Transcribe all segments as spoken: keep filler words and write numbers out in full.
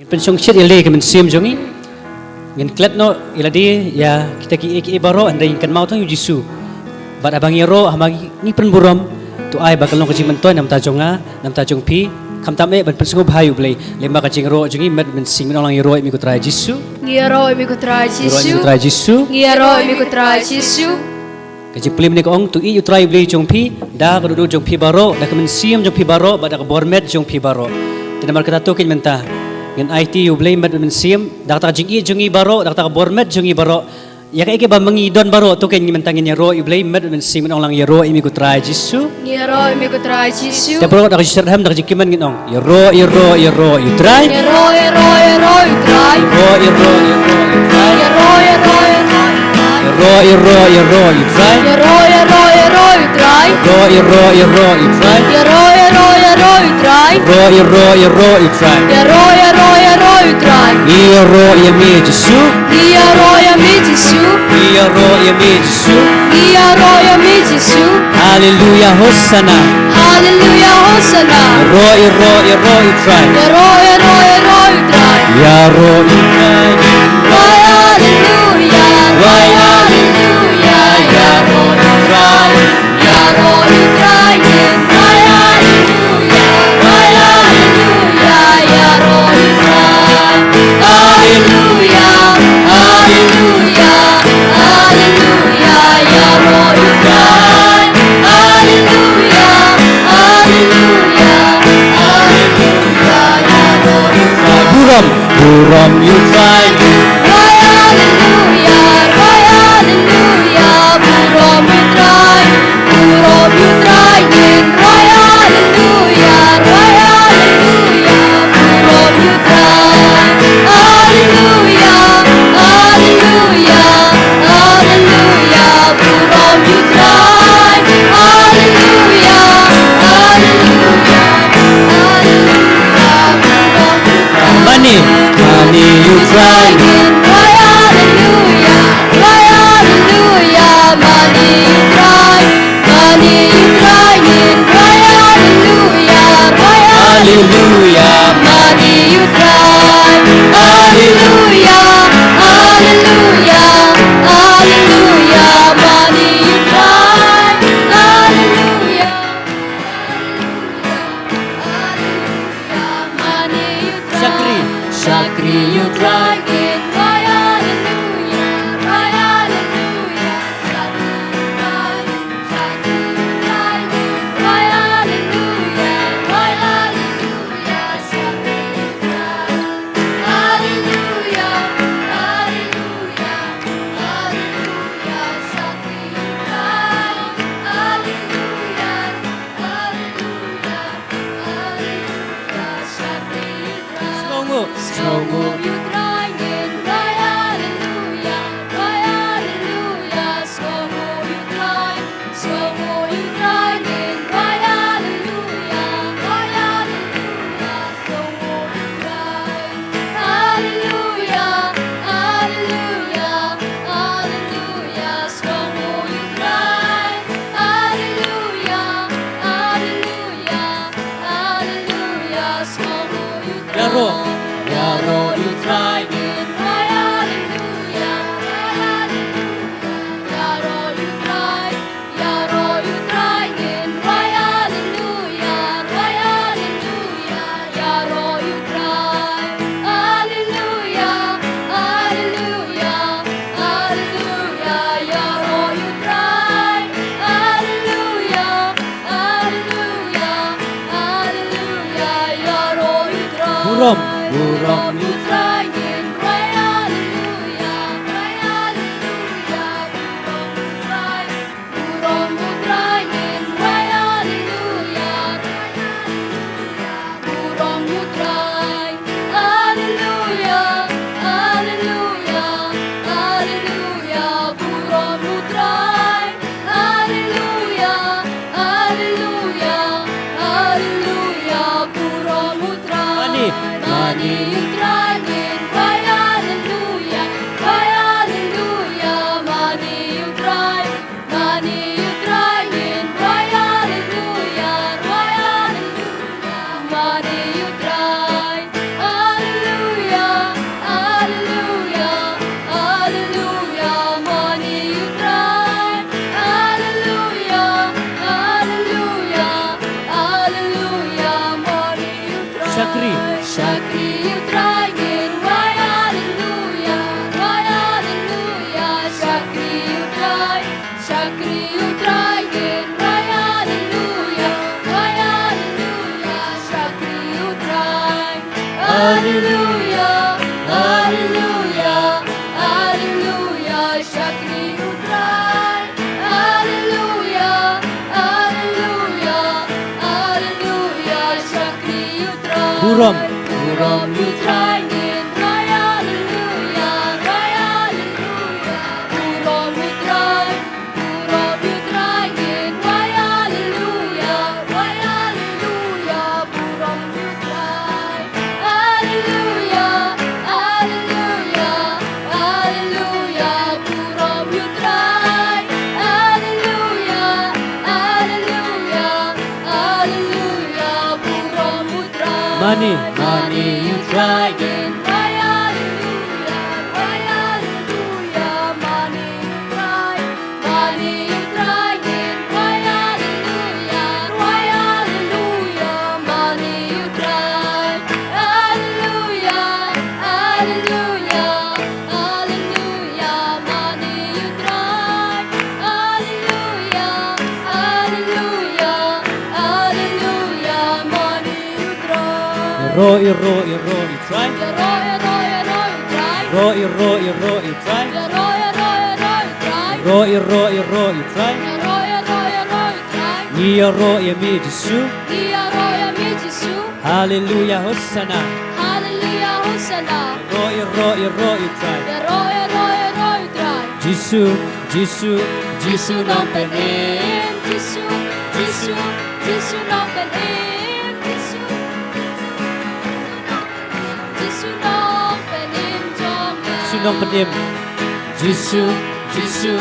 Ngin pynshongshit ïa lade ka mynsiem jong ngi. Ngin klet noh ïa lade ïa kita kiei kiei baroh, hynrei ngin kynmaw tang ïa u Jisu. Bad haba ngi ïaroh, haba ngi pynburom, to ai ba ka long ka jingmyntoi na ka bynta jong nga, na ka bynta jong phi. Khamtam eh ban pynsngewbha ïa U Blei lyngba ka jingïaroh jong ngi, met mynsiem. Ngin ong lang: Ïaroh ïa me ko Trai Jisu. Ngi ïaroh ïa me ko Trai Jisu. Ïaroh ïa me ko Trai Jisu. Ngi ïaroh ïa me ko Trai Jisu. Ka jingpule mynne ka ong: To ïeit ïa U Trai U Blei jong phi da ka dohnud jong phi baroh, da ka mynsiem jong phi baroh, bad da ka bor met jong phi baroh. Te namar kata, to keiñ mynta ngin aiti ïa U Blei met bad mynsiem, da kata ka jingïeit jong ngi baroh, da kata ka bor met jong ngi baroh, ïa kaei kaei ba ma ngi don baroh. To keiñ mynta ngin ïaroh ïa U Blei met bad mynsiem. Ngin ong lang: Ïaroh ïa me ko Trai Jisu. Ngi ïaroh ïa me ko Trai Jisu. Te baroh da ka jingshitrhem, da ka jingkmen ngin ong: Ïaroh, ïaroh, ïaroh ïa U Trai. Ïaroh, ïaroh, ïaroh ïa U Trai. Ïaroh, ïaroh, ïaroh ïa U Trai. Ïaroh, ïaroh, ïaroh ïa U Trai. Ïaroh, ïaroh, ïaroh ïa U Trai. Ïaroh, ïaroh, ïaroh ïa U Trai. Ïaroh, ïaroh, ïaroh ïa U Trai. Ïaroh, ïaroh, ïaroh ïa U Trai. Ïaroh, ïaroh, ïaroh ïa U Trai. Ïaroh, ïaroh, ïaroh ïa U Trai. Ngi ïaroh ïa me Jisu. Ngi ïaroh ïa me Jisu. Ngi ïaroh ïa me Jisu. Ngi ïaroh ïa me Jisu. Haleluia, Hosana. Haleluia, Hosana. Ïaroh, ïaroh, ïaroh ïa U Trai. Ïaroh, ïaroh, ïaroh ïa U Trai. Ïaroh ïa U Trai. Rai haleluia, rai haleluia, ïaroh ïa U Trai. Ïaroh ïa U Trai, rai haleluia, rai haleluia, ïaroh ïa U Trai. Haleluia, haleluia, haleluia, ïaroh ïa U Trai. Haleluia, haleluia, haleluia, ïaroh ïa U Trai. Burom, burom ïa U Trai. Rai haleluia, rai haleluia, burom ïa U Trai. Burom ïa U Trai, ngin rai haleluia, rai haleluia, burom ïa U Trai. Haleluia, haleluia, haleluia, burom ïa U Trai. Haleluia, haleluia, haleluia, burom ïa U Trai. Mane, mane ïa U Trai. Rai haleluia, rai haleluia, mane ïa U Trai. Mane ïa U Trai, ngin rai haleluia, rai haleluia, mane ïa U Trai. Haleluia, haleluia, haleluia, mane ïa U Trai. Haleluia, haleluia, haleluia, mane ïa U Trai. Shakri, shakri ïa U Trai, ngin rai haleluia, rai haleluia, shakri ïa U Trai. Sngewnguh, sngewnguh. Ïaroh, ïaroh ïa U Trai. Burom, burom. Ani. Haleluya, haleluya, haleluya, shakri U Trai. Haleluya, haleluya, haleluya, shakri U Trai. Burom. Burom U Trai, ngin rai haleluya, rai haleluya. Burom U Trai, burom U Trai, ngin rai haleluya, rai haleluya. Burom U Trai. Haleluya, haleluya, haleluya, burom U Trai. Haleluya, haleluya, haleluya, burom U Trai. Mane. Mane U Trai, ngin rai haleluya, rai haleluya, mane U Trai. Mane U Trai, ngin rai haleluya, rai haleluya, mane U Trai. Haleluya, haleluya, haleluya, mane U Trai. Haleluya, haleluya, haleluya, mane U Trai. Ïaroh, ïaroh, ïaroh U Trai. Ïaroh, ïaroh, ïaroh U Trai. Ïaroh, ïaroh, ïaroh U Trai. Ïaroh, ïaroh, ïaroh U Trai. Ïaroh, ïaroh, ïaroh U Trai. Ïaroh, ïaroh, ïaroh U Trai. Ngi ïaroh ïa me Jisu. Ngi ïaroh ïa me Jisu. Haleluya, Hosanna. Haleluya, Hosanna. Ïaroh, ïaroh, ïaroh U Trai. Ïaroh, ïaroh, ïaroh U Trai. Jisu, Jisu, Jisu Nongpynim. Jisu, Jisu, Jisu Nongpynim. Jisu, Jisu Nongpynim jong nga. Jisu Nongpynim. Jisu, Jisu,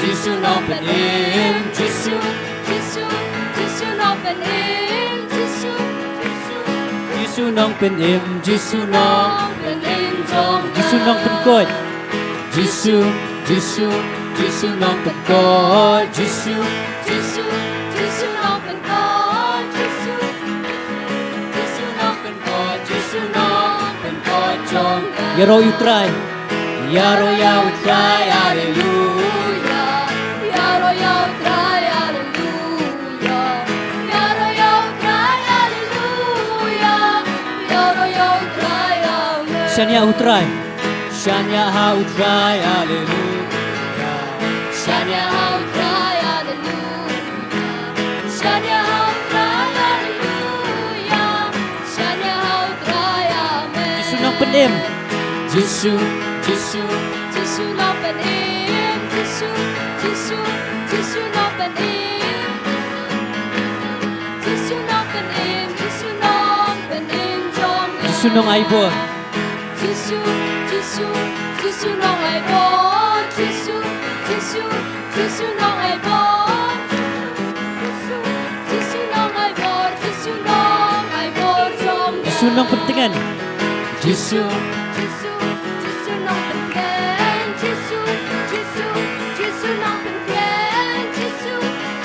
Jisu Nongpynim. Jisu, Jisu, Jisu Nongpynim. Jisu, Jisu, Jisu Nongpynim. Jisu Nongpynim jong nga. Jisu Nongpynkhuid. Jisu, Jisu, Jisu Nongpynkhuid. Jisu, Jisu, Jisu Nongpynkhuid. Jisu, Jisu Nongpynkhuid. Jisu Nongpynkhuid jong nga. Ïaroh ïa U Trai. Ïaroh ïa U Trai, haleluya. Ïaroh ïa U Trai, haleluya. Ïaroh ïa U Trai, haleluya. Ïaroh ïa U Trai, amen. Shaniah ha U Trai. Shaniah ha U Trai, haleluya. Shaniah ha U Trai, haleluya. Shaniah ha U Trai, haleluya. Shaniah ha U Trai, amen. Jisu Nongpynim. Jisu, Jisu, Jisu Nongpynim. Jisu, Jisu, Jisu Nongpynim. Jisu Nongpynim, Jisu Nongpynim jong nga. Jisu Nongaibor. Jisu, Jisu, Jisu Nongaibor. Jisu, Jisu, Jisu Nongaibor. Jisu, Jisu Nongaibor. Jisu Nongaibor jong nga. Jisu Nongpyntngen. Jisu, Jisu, Jisu Nongpyntngen. Jisu, Jisu, Jisu Nongpyntngen. Jisu,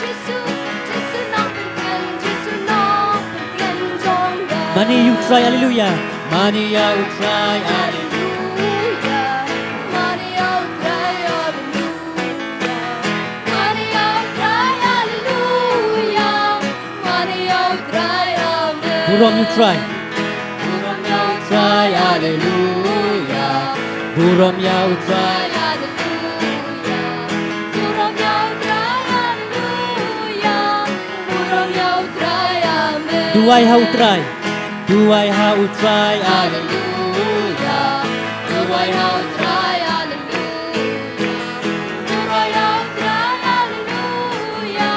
Jisu, Jisu Nongpyntngen. Jisu Nongpyntngen jong nga. Mane ïa U Trai, haleluya. Mane ïa U Trai, haleluya. Mane ïa U Trai, haleluya. Mane ïa U Trai, haleluya. Mane ïa U Trai, amen. Burom ïa U Trai. Burom ïa U Trai, haleluya. Burom ïa U Trai, haleluya. Burom ïa U Trai, haleluya. Burom ïa U Trai, amen. Duwai ha U Trai. Duwai ha U Trai, haleluya. Duwai ha U Trai, haleluya. Duwai ha U Trai, haleluya.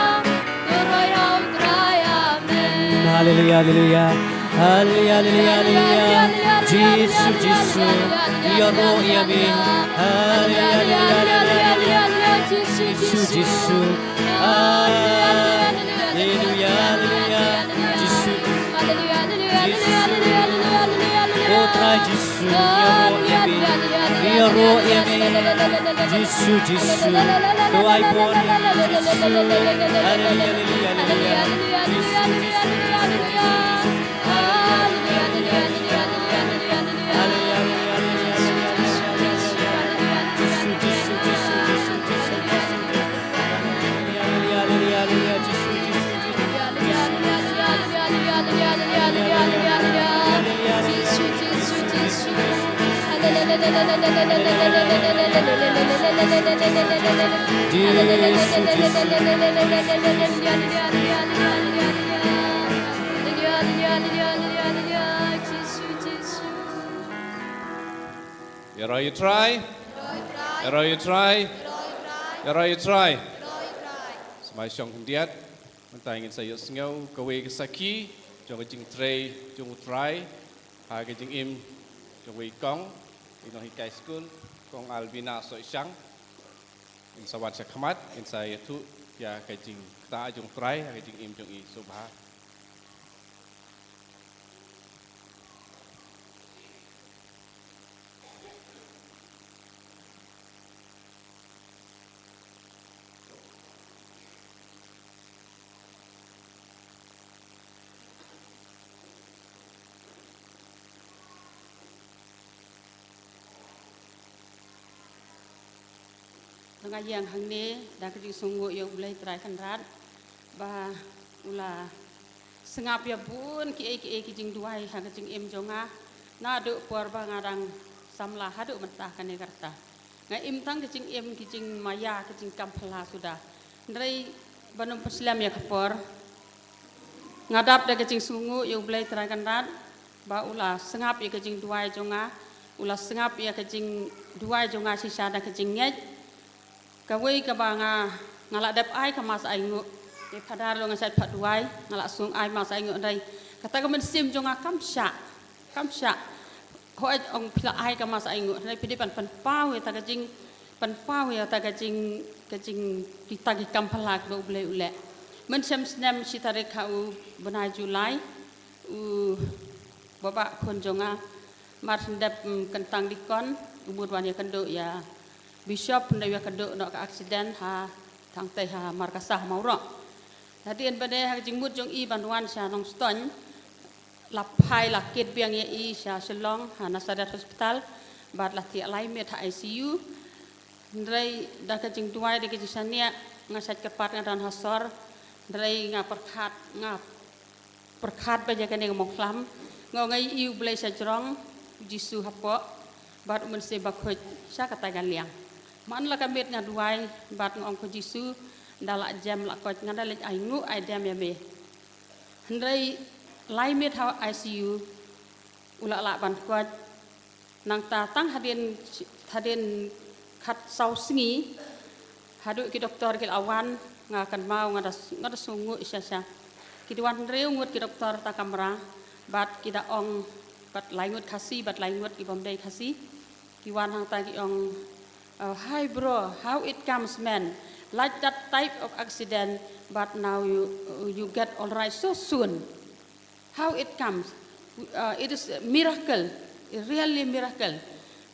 Duwai ha U Trai, amen. Haleluya, haleluya. Haleluya, haleluya, haleluya. Jisu, Jisu. Ïaroh ïa me. Haleluya, haleluya, haleluya. Jisu, Jisu. Haleluya, haleluya. Jisu. Jisu. O Trai Jisu, ïaroh ïa me. Ïaroh ïa me. Jisu, Jisu. To ai bor ïa me, Jisu. Haleluya, haleluya, haleluya. Jisu, Jisu, Jisu, Jisu. Haleluya, haleluya, haleluya. Haleluya, haleluya, haleluya. Jisu, Jisu, Jisu, Jisu. Jisu, Jisu, Jisu, Jisu, Jisu. Haleluya, haleluya, haleluya. Jisu, Jisu, Jisu. Jisu, Jisu, Jisu. Ïaroh ïa u Trai. Ïaroh ïa u Trai. Ïaroh ïa u Trai. Sngewbha shong khyndiat. Mynta ngin sa ïohsngew kawei ka sakhi jong ka jingtrei jong u Trai ha ka jingim jong uwei u kong, i nonghikai skul, Kong Albina Soishang. Ngin sa wan sha khmat, ngin sa ïathuh ïa ka jingktah jong u Trai ha ka jingim jong i. Sngewbha. Nga ïeng hangne da ka jingsngewnguh ïa U Blei Trai Kynrad ba u la sngap ïa bun kiei kiei ki jingduwai ha ka jingim jong nga, naduh por ba nga dang samla haduh mynta kane ka rta. Nga im tang ka jingim ki jingmaïa, ki jingkam phylla suda. Hynrei ban ym pynslem ïa ka por, nga dap da ka jingsngewnguh ïa U Blei Trai Kynrad ba u la sngap ïa ka jingduwai jong nga, u la sngap ïa ka jingduwai jong nga shisha da ka jingngeit. Kawei kaba nga, nga la dep ai ka mass ainguh. Te phadar ruh nga shait pat duwai, nga la shu ai mass ainguh, hynrei kata ka mynsiem jong nga kam shah, kam shah. Hooid, ong phi la ai ka mass ainguh, hynrei phi dei ban pynpaw ïa ta ka jing, pynpaw ïa ta ka jing, ka jing, kita ki kam phylla kiba U Blei u leh. Mynshem snem shi tarik ha u bnai July, u Baba khun jong nga, mar shu dep, mm, kyntang dikon, u mut wan ïakynduh ïa Bishop, hynrei u ïakynduh noh ka accident ha, tang tei ha Markasa ha Mawroh. Hadien ba dei ha ka jingmut jong i ban wan sha Nongstoiñ, la phai la kit biang ïa i sha Shillong ha Nazareth Hospital, bad la thiah lai miet ha I C U. Hynrei da ka jingduwai, da ka jingshaniah, nga shait kyrpad, nga don ha sor. Hynrei nga pyrkhat, nga pyrkhat ba ïa kane ka Mawkhlam, nga ong ïa i, U Blei sha jrong, U Jisu hapoh, bad U Mynsiem Bakhuid sha kata ka liang. Man la ka miet nga duwai bad nga ong, ko Jisu, nda lah jem lah koit, nga da leit ainguh aidem ïa me. Hynrei lai miet ha I C U, u la lah ban koit. Nangta tang hadien, hadien khatsaw sngi, haduh ki doktor ki la wan, nga kynmaw, nga da, nga da sngewnguh shisha. Ki da wan hynriew ngut ki doktor ta kamra, bad ki da ong, bad lai ngut Khasi, bad lai ngut ki bym dei Khasi. Ki wan hangta ki ong, uh, "Hi bro, how it comes, man? Like that type of accident, but now you, you get all right so soon." How it comes? Uh, it is a miracle, a really miracle.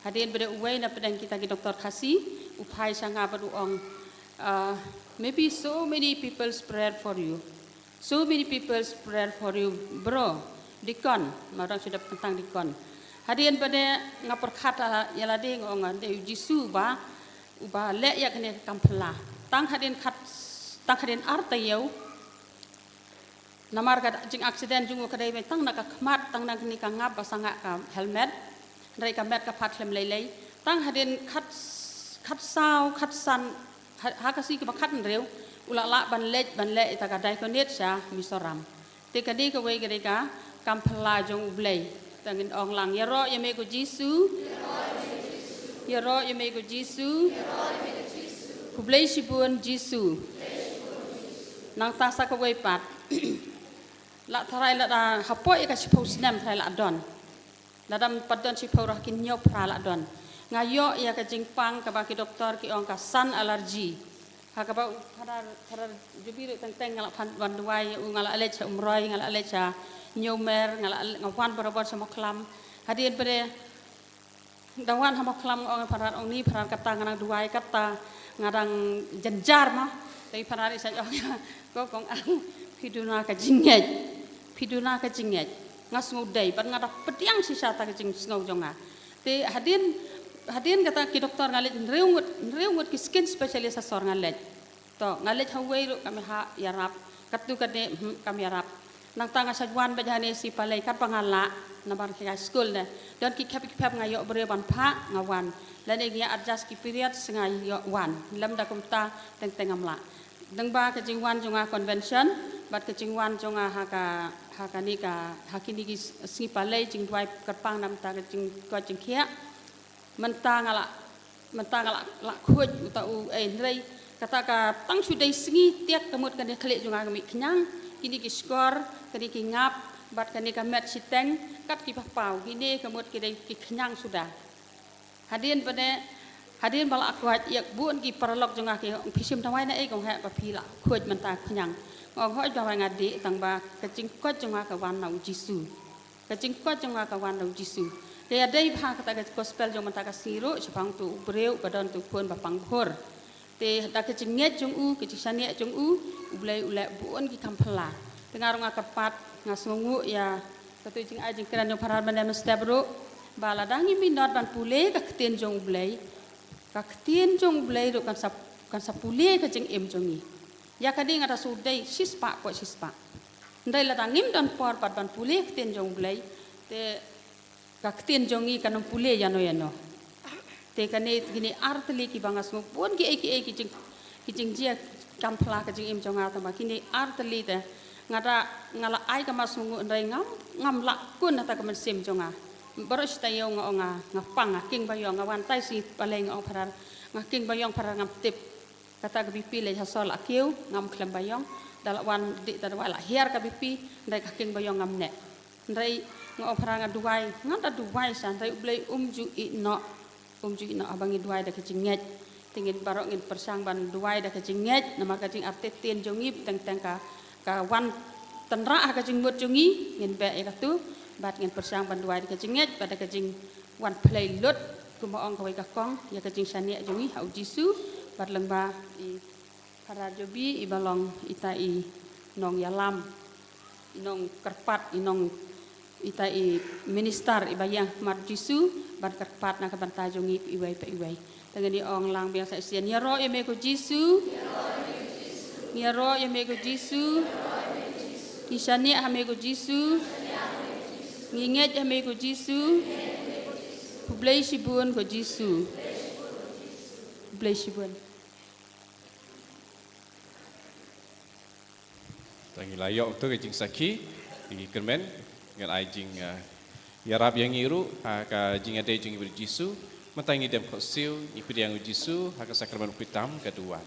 Hadien ba dei uwei na pdeng kita ki doktor Khasi, u phai sha nga bad u ong, uh, "Maybe so many people prayed for you. So many people prayed for you, bro." Dikon, ma dang suda kyntang dikon. Hadien ba dei nga pyrkhat ïa lade, nga ong, dei U Jisu ba, uba leh ïa kane ka kam phylla. Tang hadien khat, tang hadien ar taïew, namar ka jing accident jong u ka dei tang na ka khmat, tang na kane ka ngap ba sangeh ka helmet. Hynrei ka met ka phad khlem lei lei. Tang hadien khat, khatsaw, khatsan, ha, ha ka sngi kaba khathynriew, u la lah ban leit, ban leh ïa ta ka diaconate sha Mizoram. Te kane kawei ka dei ka kam phylla jong U Blei. Te ngin ong lang, ïaroh ïa me ko Jisu. Ïaroh ïa me ko Jisu. Khublei shibun Jisu. Nangta sa kawei pat. La tharai lada hapoh ïa ka shiphew snem tharai la don. Lada ym pat don shiphew ruh, ki hynñiew phra la don. Nga ïoh ïa ka jingpang kaba ki doktor ki ong ka sun allergy. Ha kaba u Phadar, Phadar Jubi ruh teng teng nga la phan wan duwai ïa u, nga la leit sha Umroi, nga la leit sha Hynñiewmer, nga la, nga wan barabor sha Mawkhlam. Hadien ba dei da wan ha Mawkhlam, nga ong Phadar, ong ni Phadar, kata nga dang duwai, kata nga dang jynjar ma. Te Phadar i sa ong ïa nga, ko Kong Ang, phi duna ka jingngeit. Phi duna ka jingngeit. Nga sngew dei, bad nga da pdiang shisha ta ka jingsngew jong nga. Te hadien, hadien kata ki doktor nga leit hynriew ngut, hynriew ngut ki skin specialist ha sor nga leit. To, nga leit ha uwei ruh kam hap ïarap. Katto katne, hmm, kam ïarap. Nangta nga sa wan beit hangne shi palei katba nga lah. Namar ki high school ne. Don ki khep ki khep nga ïoh briew ban phah nga wan. Lane ngi adjust ki periods nga ïoh wan. Lem da kumta teng teng ngam lah. Dang ba ka jingwan jong nga convention, bad ka jingwan jong nga ha ka, ha kane ka, ha kine ki sngi palei jingduwai kyrpang namar ka jingkoit jingkhiah. Mynta nga la, mynta nga la, la khuid uta u ei hynrei kata ka tang shu dei sngi tiak ka mut kane khlieh jong nga ka mih khñiang, kine ki shkor, kane ki ngap, bad kane ka met shiteng, kat ki papaw, kine ka mut ki dei ki khñiang suda. Hadien ba ne, hadien ba la khuid ïa bun ki paralok jong nga ki ong phi shim dawai na ei kong heh ba phi la khuid mynta khñiang. Nga ong hooid dawai nga dih tang ba ka jingkoit jong nga ka wan na u Jisu. Ka jingkoit jong nga ka wan na u Jisu. Ka ïadei bha kata ka gospel jong mynta ka sngi ruh shaphang uto u briew ba don uto u khun ba pang bhur. Te da ka jingngeit jong u, ka jingshaniah jong u, U Blei u leh bun ki kam phylla. Te nga ruh nga kyrpad, nga sngewnguh ïa kato jingai jingkren jong u Phadar mynne mynstep ruh ba lada ngi minot ban pule ka ktien jong U Blei, ka ktien jong U Blei ruh kan sa, kan sa pule ka jingim jong ngi. Ïa kane nga da shu dei shispah, poi shispah. Hynrei lada ngim don por pat ban pule ka ktien jong U Blei, te ka ktien jong ngi kan ym pule ïano ïano. Te kane kine ar tylli kiba nga sngew bun kiei kiei ki jing, ki jingjia kam phylla ka jingim jong nga tang ba kine ar tylli te nga da, nga la ai ka ma sngewnguh hynrei ngam, ngam lah kun hata ka mynsiem jong nga. Baroh shi taïew nga ong nga, nga pang, nga king ba ïong, nga wan tai sngi palei nga ong Phadar, nga king ba ïong Phadar ngam tip. Kata ka B P leit ha sor la kiew, ngam khlem ba ïong, da la wan dih ta dawai la hiar ka B P, hynrei ka king ba ïong ngam neh. Hynrei nga ong Phadar nga duwai, nga da duwai sa, hynrei U Blei um ju ïeh noh, um ju ïeh noh haba ngi duwai da ka jingngeit. Te ngin baroh ngin pyrshang ban duwai da ka jingngeit, namar ka jingartatien jong ngi teng teng ka, ka wan tynrah ha ka jingmut jong ngi, ngin beh ïa katu, bad ngin pyrshang ban duwai da ka jingngeit, bad da ka jing wan phlei lut, kumba ong kawei ka kong, ïa ka jingshaniah jong ngi ha u Jisu, bad lyngba i Phadar Jobi iba long ita i nongïalam, i nongkyrpad, i nong, ita i minister iba ïeng ha khmat u Jisu, ban kyrpad na ka bynta jong ngi iwei pa iwei. Te ngin ïa ong lang biang sa shisien, ïaroh ïa me ko Jisu. Ngi ïaroh ïa me ko Jisu. Ngi shaniah ha me ko Jisu. Ngi ngeit ha me ko Jisu. Khublei shibun ko Jisu. Khublei shibun. Tang ngi la ïoh to ka jingsakhi, ngi kyrmen, ngan ai jing, eh, ïarap ïa ngi ruh, ha ka jingïadei jong ngi bad u Jisu, mynta ngi dem khohsiew, ngi pdiang u Jisu, ha ka sakramen u Baptism ka duwan.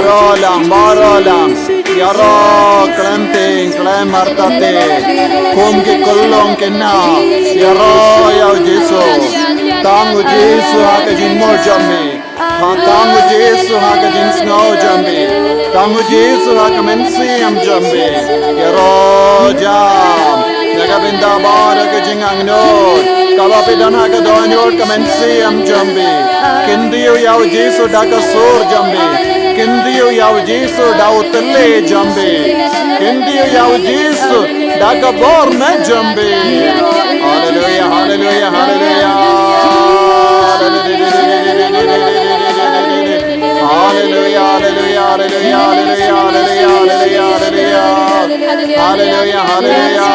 Baroh lang, baroh lang. Ïaroh khlem tieng khlem artatien. Kum ki khyllung ki khynnah, ïaroh ïa u Jisu. Tang u Jisu ha ka jingmut jong phi. Ha, tang u Jisu ha ka jingsngew jong phi. Tang u Jisu ha ka mynsiem jong phi. Ïaroh jam ïa ka bynta bad ka jingangnud kaba phi don ha ka dohnud ka mynsiem jong phi. Kyntiew ïa u Jisu da ka sur jong phi. Kyntiew ïa u Jisu da u tele jong phi. Kyntiew ïa u Jisu da ka bor na jong phi. Haleluya, haleluya, haleluya. Haleluya, haleluya, haleluya, haleluya, haleluya, haleluya, haleluya, haleluya. Haleluya, haleluya.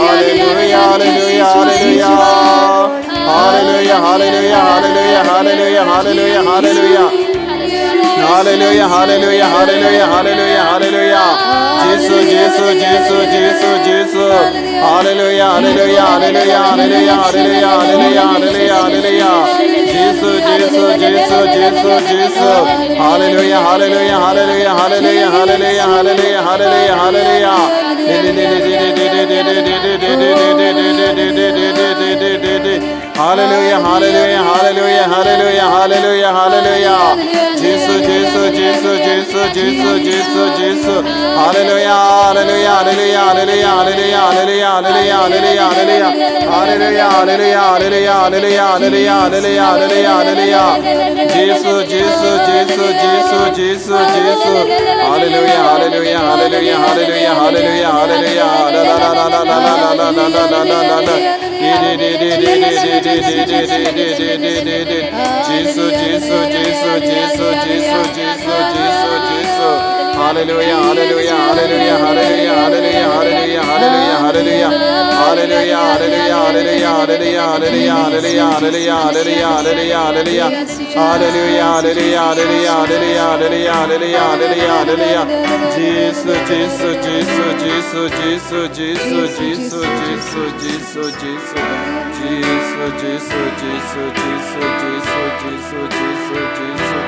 Haleluya, haleluya, haleluya. Haleluya, haleluya, haleluya, haleluya, haleluya, haleluya. Haleluya, haleluya, haleluya, haleluya, haleluya. Jisu, Jisu, Jisu, Jisu, Jisu. Haleluya, haleluya, haleluya, haleluya, haleluya, haleluya, haleluya. Jisu, Jisu, Jisu, Jisu, Jisu. Haleluya, haleluya, haleluya, haleluya, haleluya, haleluya, haleluya, haleluya. Haleluya, haleluya, haleluya, haleluya, haleluya, haleluya, haleluya. Jisu, Jisu, Jisu, Jisu, Jisu, Jisu, Jisu. Haleluya, haleluya, haleluya, haleluya, haleluya, haleluya, haleluya, haleluya. Haleluya, haleluya, haleluya, haleluya, haleluya, haleluya, haleluya, haleluya. Jisu, Jisu, Jisu, Jisu, Jisu, Jisu. Haleluya, haleluya, haleluya, haleluya, haleluya, haleluya. La, la, la, la, la, la, la, la, la, la, la, la, la, la. Di, di, di, di. Jisu, Jisu, Jisu, Jisu, Jisu, Jisu, Jisu, Jisu. Haleluya, haleluya, haleluya, haleluya, haleluya, haleluya, haleluya, haleluya. Haleluya, haleluya, haleluya, haleluya, haleluya, haleluya, haleluya, haleluya, haleluya, haleluya. Haleluya, haleluya, haleluya, haleluya, haleluya, haleluya, haleluya. Jisu, Jisu, Jisu, Jisu, Jisu, Jisu, Jisu, Jisu, Jisu, Jisu. Jisu, Jisu, Jisu, Jisu, Jisu, Jisu, Jisu, Jisu.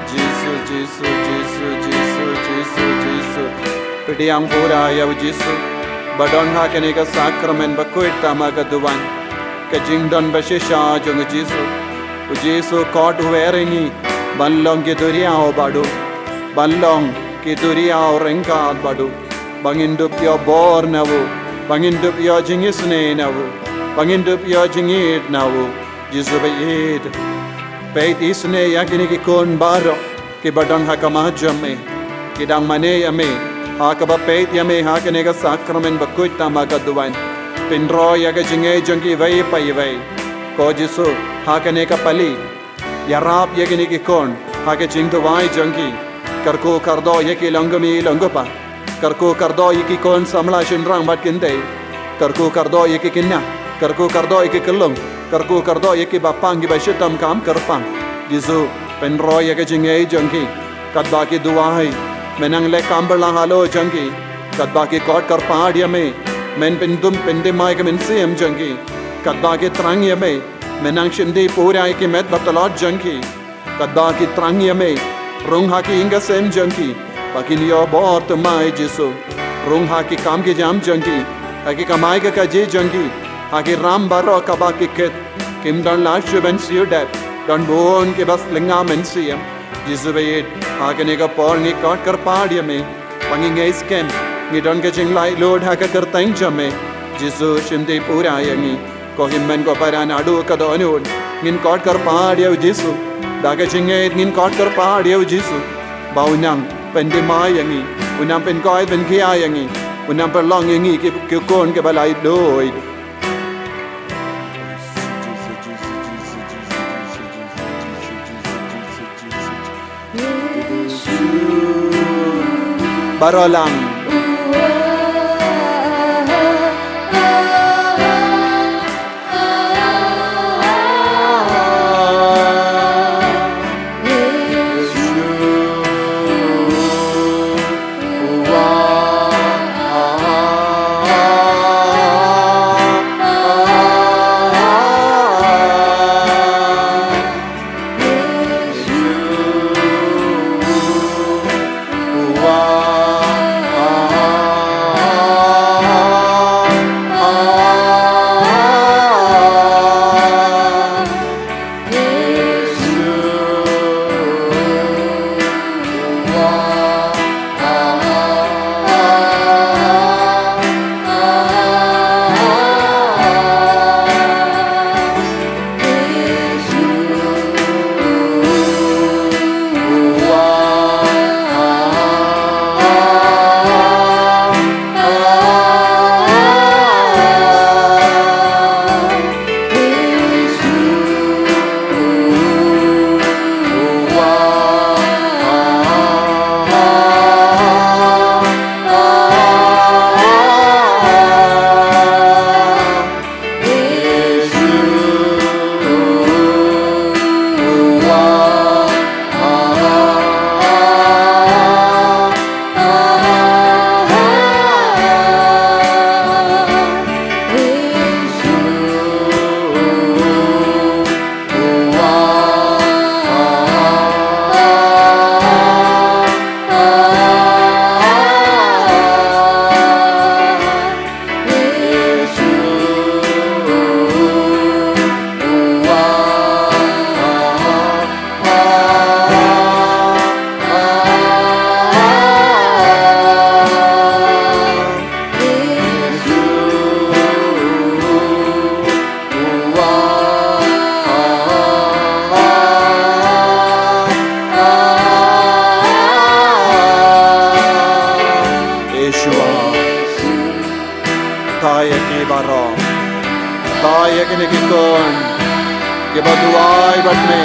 Jisu, Jisu, Jisu, Jisu, Jisu, Jisu. Pdiang pura ïa u Jisu ba don ha kane ka sakramen bakhuid tam ha ka duwan. Ka jingdon bashisha jong u Jisu. U Jisu khot u wer ïa ngi ban long ki duriaw bad u, ban long ki duriaw ryngkat bad u, ba ngin dup ïoh bor na u, ba ngin dup ïoh jingisynei na u, ba ngin dup ïoh jingïeid na u. Jisu baieit, peit isynei ïa kine ki khun baroh kiba don ha khmat jong me. Ki dang mane ïa me ha kaba peit ïa me ha kane ka sakramen bakhuid tam ha ka duwan. Pynroi ïa ka jingngeit jong ki iwei pa iwei. Ko Jisu, ha kane ka pali, ïarap ïa kine ki khun ha ka jingduwai jong ki. Kyrkhu kyrdoh ïa ki long kmie long kpa. Kyrkhu kyrdoh ïa ki khun samla shynrang bad kynthei. Kyrkhu kyrdoh ïa ki khynnah. Kyrkhu kyrdoh ïa ki khyllung. Kyrkhu kyrdoh ïa kiba pang kiba shitom kam kyrpang. Jisu, pynroi ïa ka jingngeit jong ki. Katba ki duwai, men nang leh kam bylla halor jong ki. Katba ki khot kyrpad ïa me, men pyndum pyndem ïa ka mynsiem jong ki. Katba ki thrang ïa me, men nang shim dih pura ïa ki met ba tlot jong ki. Katba ki thrang ïa me, rung ha ki ïing ki sem jong ki, ba kin ïoh bor thymmai Jisu. Rung ha ki kam ki jam jong ki, ha ki kamai kajih jong ki, ha ki ram baroh kaba ki kit. Kim don lad shuh ban siew dep, don bun kiba lynga mynsiem. Jisu baieit, ha kane ka por ngi khot kyrpad ïa me. Ba ngi ngeit skhem, ngi don ka jinglaitluid ha ka kyrteng jong me. Jisu, shim dih pura ïa ngi. Ko hynmen ko para naduh ka dohnud, ngin khot kyrpad ïa u Jisu. Da ka jingngeit ngin khot kyrpad ïa u Jisu. Ba un nang pyndem ïa ngi, un nang pynkhuid pynkhia ïa ngi, un nang pynlong ïa ngi ki, ki khun kiba laitluid. Baroh lang. Kine ki khun kiba duwai bad me,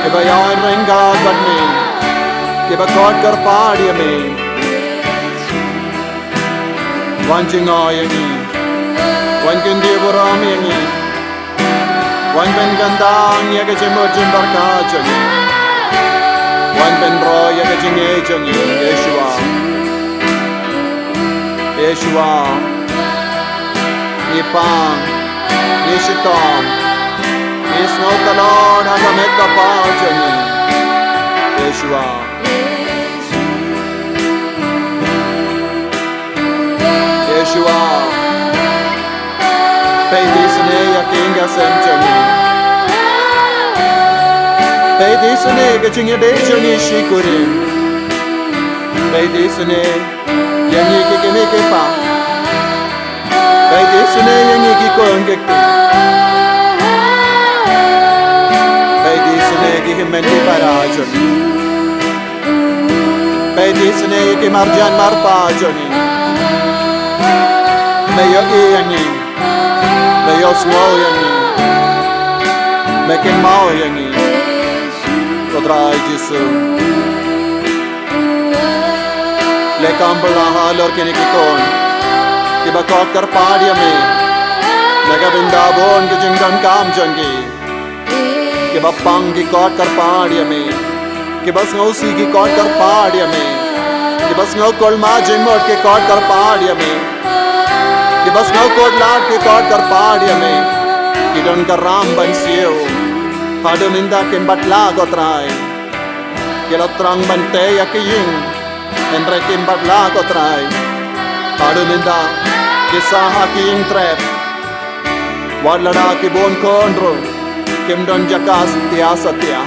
kiba ïaid ryngkat bad me, kiba khot kyrpad ïa me. Wan jngai ïa ngi. Wan kyntiew burom ïa ngi. Wan pynkyntang ïa ka jingmut jingpyrkhat jong ngi. Wan pynroi ïa ka jingngeit jong ngi, Yeshua. Yeshua. Ngi pang, ngi shitom, ngi sngewtynnad ha ka met ka phad jong ngi, Yeshua. Yeshua. Peit isynei ïa ki ïing ki sem jong ngi. Peit isynei ka jingïadei jong ngi shi kurim. Peit isynei ïa ngi ki kmie ki kpa. Peit isynei ïa ngi ki khun ki kti. Peit isynei ki hynmen ki para jong ngi. Peit isynei ïa ki marjan marpa jong ngi. Me ïohi ïa ngi. Me ïohsngew ïa ngi. Me kynmaw ïa ngi. Ko Trai Jisu. Leh kam pala halor kine ki khun kiba khot kyrpad ïa me. Na ka bynta bun ki jingdonkam jong ki. Kiba pang ki khot kyrpad ïa me. Kiba sngewsih ki khot kyrpad ïa me. Kiba sngew kulmar jingmut ki khot kyrpad ïa me. Kiba sngew kut lad ki khot kyrpad ïa me. Ki don ka ram ban siew. Haduh mynta kim pat lah, ko Trai. Ki la trang ban tei ïa ki ïing, hynrei kim pat lah, ko Trai. Haduh mynta ki sah ha ki ïing trep. Wat lada ki bun khun ruh, kim don jaka satia satia.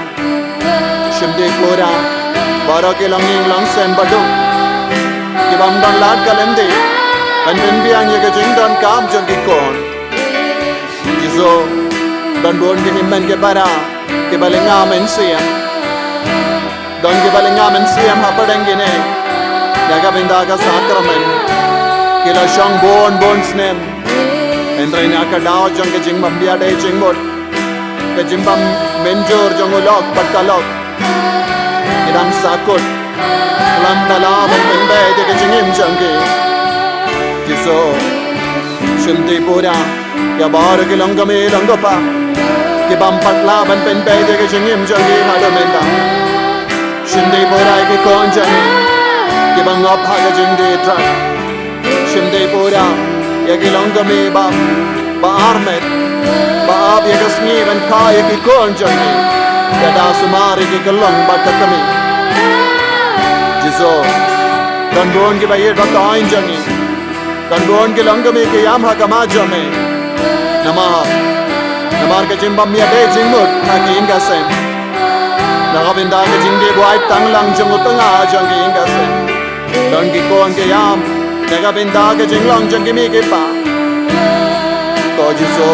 Shim dei pura baroh ki longïing longsem baduk, ki bym don lad ka lynti ban pynbiang ïa ka jingdonkam jong ki khun. Jisu, don bun ki hynmen ki para kiba lynga mynsiem. Don kiba lynga mynsiem hapdeng kine na ka bynta ka sakramen. Ki la shong bun bun snem, hynrei na ka daw jong ka jingbym ïadei jingmut, ka jingbym mynjur jong u lok bad ka lok, ki dang sahkut khlem da lah ban pynbeit ïa ka jingim jong ki. Jisu, shim dei pura ïa baroh ki longkmie longkpa ki bym pat lah ban pynbeit ïa ka jingim jong ki haduh mynta. Shim dei pura ïa ki khun jong ngi kiba ngop ha ka jingdie drug. Shim dei pura ïa ki longkmie ba, ba armet, ba ap ïa ka sngi ban kha ïa ki khun jong ngi, ïada sumar ïa ki kyllon bad ka kmie. Jisu, don bun kiba ïeit ba ka aiñ jong ngi. Don bun ki longkmie ki ïam ha khmat jong me. Namar, namar ka jingbym ïadei jingmut ha ki ïing ki sem. Na ka bynta ka jingdie buaid tang lang jong u tnga jong ki ïing ki sem. Don ki khun ki ïam na ka bynta ka jinglong jong ki kmie ki kpa. Ko Jisu,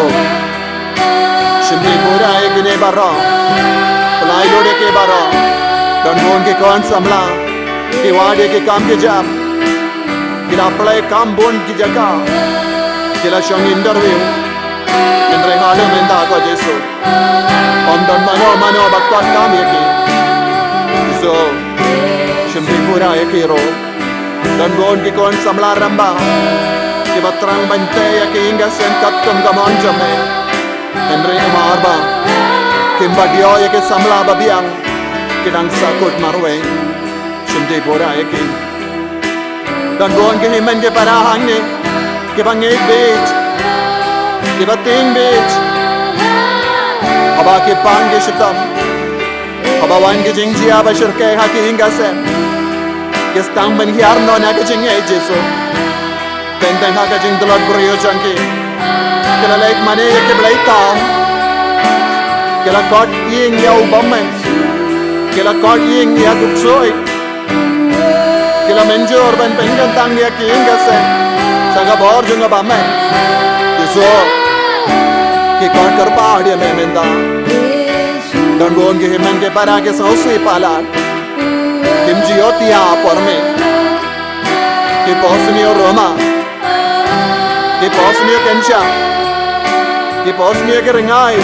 shim dei pura ïa kine baroh. Pynlait lut ïa ki baroh. Don bun ki khun samla ki wad ïa ki kam ki jam. Ki la pynlait kam bun ki jaka. Ki la shong interview. Hynrei haduh mynta, ko Jisu, ym don mano mano ba kwah kam ïa ki. Jisu, shim dei pura ïa ki ruh. Don bun ki khun samla rangbah kiba thrang ban tei ïa ki ïing ki sem katkum ka mon jong me. Hynrei namar ba kim pat ïoh ïa ki samla ba biang, ki dang sahkut marwei. Shim dei pura ïa ki. Don bun ki hynmen ki para hangne kiba ngeit beit, kiba tieng beit. Haba ki pang ki shitom, haba wan ki jingjia ba shyrkhei ha ki ïing ki sem, ki sdang ban hiar noh na ka jingngeit, Jisu. Teng teng ha ka jingtlot briew jong ki, ki la leit mane ïa ki blei thaw. Ki la khot ïing ïa u bymmen. Ki la khot ïing ïa u ksuid. Ki la mynjur ban pynkyntang ïa ki ïing ki sem sha ka bor jong u bymmen. Jisu, ki khot kyrpad ïa me mynta. Don bun ki hynmen ki para ki sngewsih palat. Kim ju ïoh thiah por me. Ki post ne u roma. Ki post ne u kynshah. Ki pos ïa ki ryngai.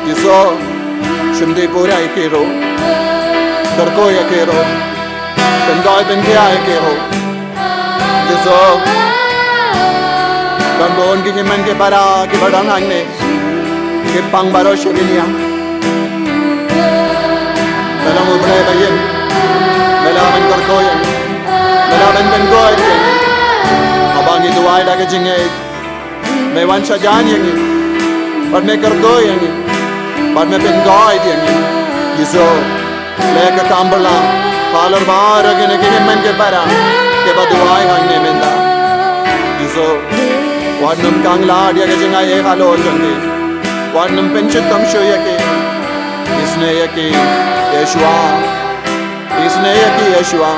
Jisu, shim dei pura ïa ki ruh. Kyrkhu ïa ki ruh. Pyndoi pynkhiah ïa ki ruh. Jisu, kan bun ki hynmen ki para kiba don hangne. Ki pang baroh sha ki niam. Ka long U Blei ba ïeit. Me lah ban kyrkhu ïa ngi. Me lah ban pynkhuid ïa ngi. Haba ngi duwai da ka jingngeit, me wan shajan ïa ngi, bad me kyrkhu ïa ngi, bad me pynkhuid ïa ngi. Jisu, leh ka kam bylla halor baroh kine ki hynmen ki para kiba duwai hangne mynta. Jisu, wat nym khanglad ïa ka jingai halor jong ki. Wat nym pynshitom shuh ïa ki. Isynei ïa ki, Yeshua. Isynei ïa ki Yeshua.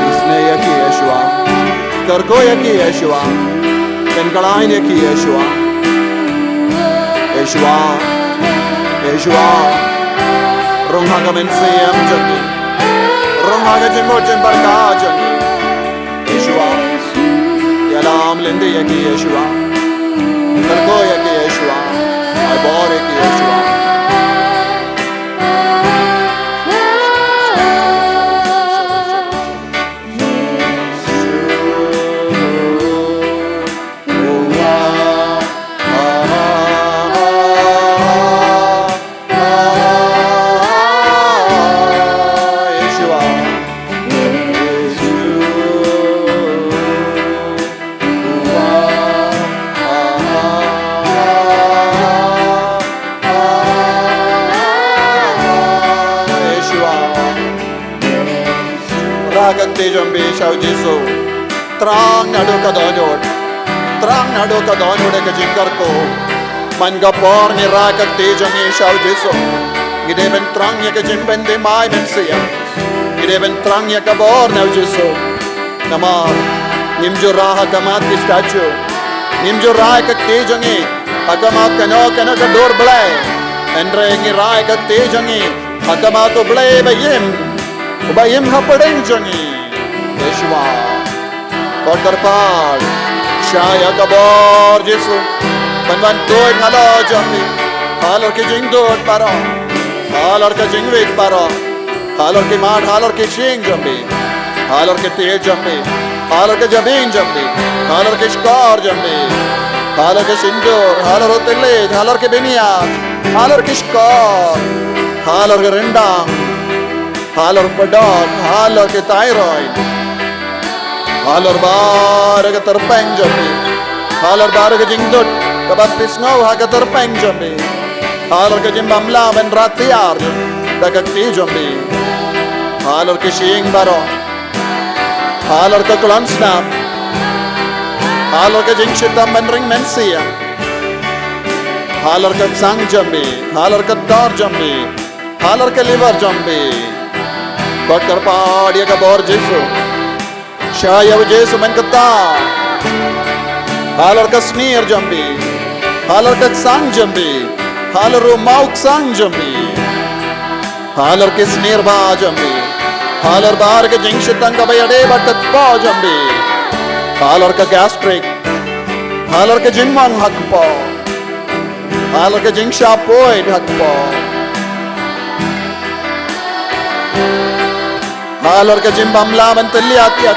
Isynei ïa ki Yeshua. Kyrkhu ïa ki Yeshua. Pynkhlaiñ ïa ki Yeshua. Yeshua. Yeshua. Rung ha ka mynsiem jong ki. Rung ha ka jingmut jingpyrkhat jong ki. Yeshua. Ïalam lynti ïa ki Yeshua. Kyrkhu ïa ki Yeshua. Ai bor ïa ki Yeshua. Rah ka kti jong phi sha u Jisu. Thrang naduh ka dohnud. Thrang naduh ka dohnud ïa ka jingkyrkhu. Man ka por ngi rah ka kti jong ngi sha u Jisu, ngi dei ban thrang ïa ka jingpynthymmai mynsiem. Ngi dei ban thrang ïa ka bor na u Jisu. Namar ngim ju rah ha khmat ki statue. Ngim ju rah ïa ka kti jong ngi ha khmat kano kano ka dur blei. Hynrei ngi rah ïa ka kti jong ngi ha khmat U Blei ba im, uba im hapdeng jong ngi. Yeshua. Kot kyrpad, shah ïa ka bor Jisu ban wan tuid halor jong phi, halor ki jingdud baroh, halor ka jingwit baroh, halor ki mat, halor ki shyieng jong phi, halor ki tied jong phi, halor ka jabieng jong phi, halor ki shkor jong phi, halor ki shyntur, halor u thylliej, halor ki bniat, halor ki shkor, halor ki ryndang, halor pdot, halor ki thyroid, halor baroh ka tyrpeng jong phi, halor baroh ka jingdud kaba phi sngew ha ka tyrpeng jong phi, halor ka jingbymlah ban rat tiar da ka kti jong phi, halor ki shyieng baroh, halor ka klong snam, halor ka jingshitom ban ring mynsiem, halor ka ksang jong phi, halor ka tor jong phi, halor ka liver jong phi. Kot kyrpad ïa ka bor Jisu. Shah ïa u Jisu mynta. Halor ka snier jong phi, halor ka ksang jong phi, halor u maw ksang jong phi, halor ki snier ba jong phi, halor baroh ka jingshitang kaba ïadei bad ka kpoh jong phi, halor ka gastric, halor ka jingmong ha kpoh, halor ka jingshah poi ha kpoh, halor ka jingbymlah ban tylliat ïa,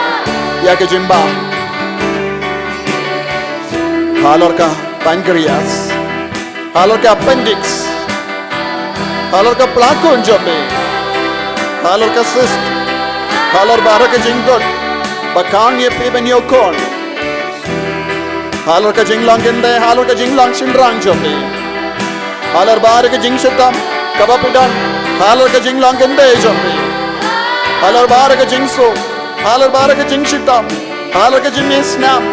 ïa ka jingbam, halor ka pancreas, halor ka appendix, halor ka plakun jong phi, halor ka cyst, halor baroh ka jingdud ba khang ïa phi ban ïoh khun, halor ka jinglong kynthei, halor ka jinglong shynrang jong phi, halor baroh ka jingshitom kaba phi don halor ka jinglong kynthei jong phi, halor baroh ka jingsuk, halor baroh ka jingshitom, halor ka jingmih snam,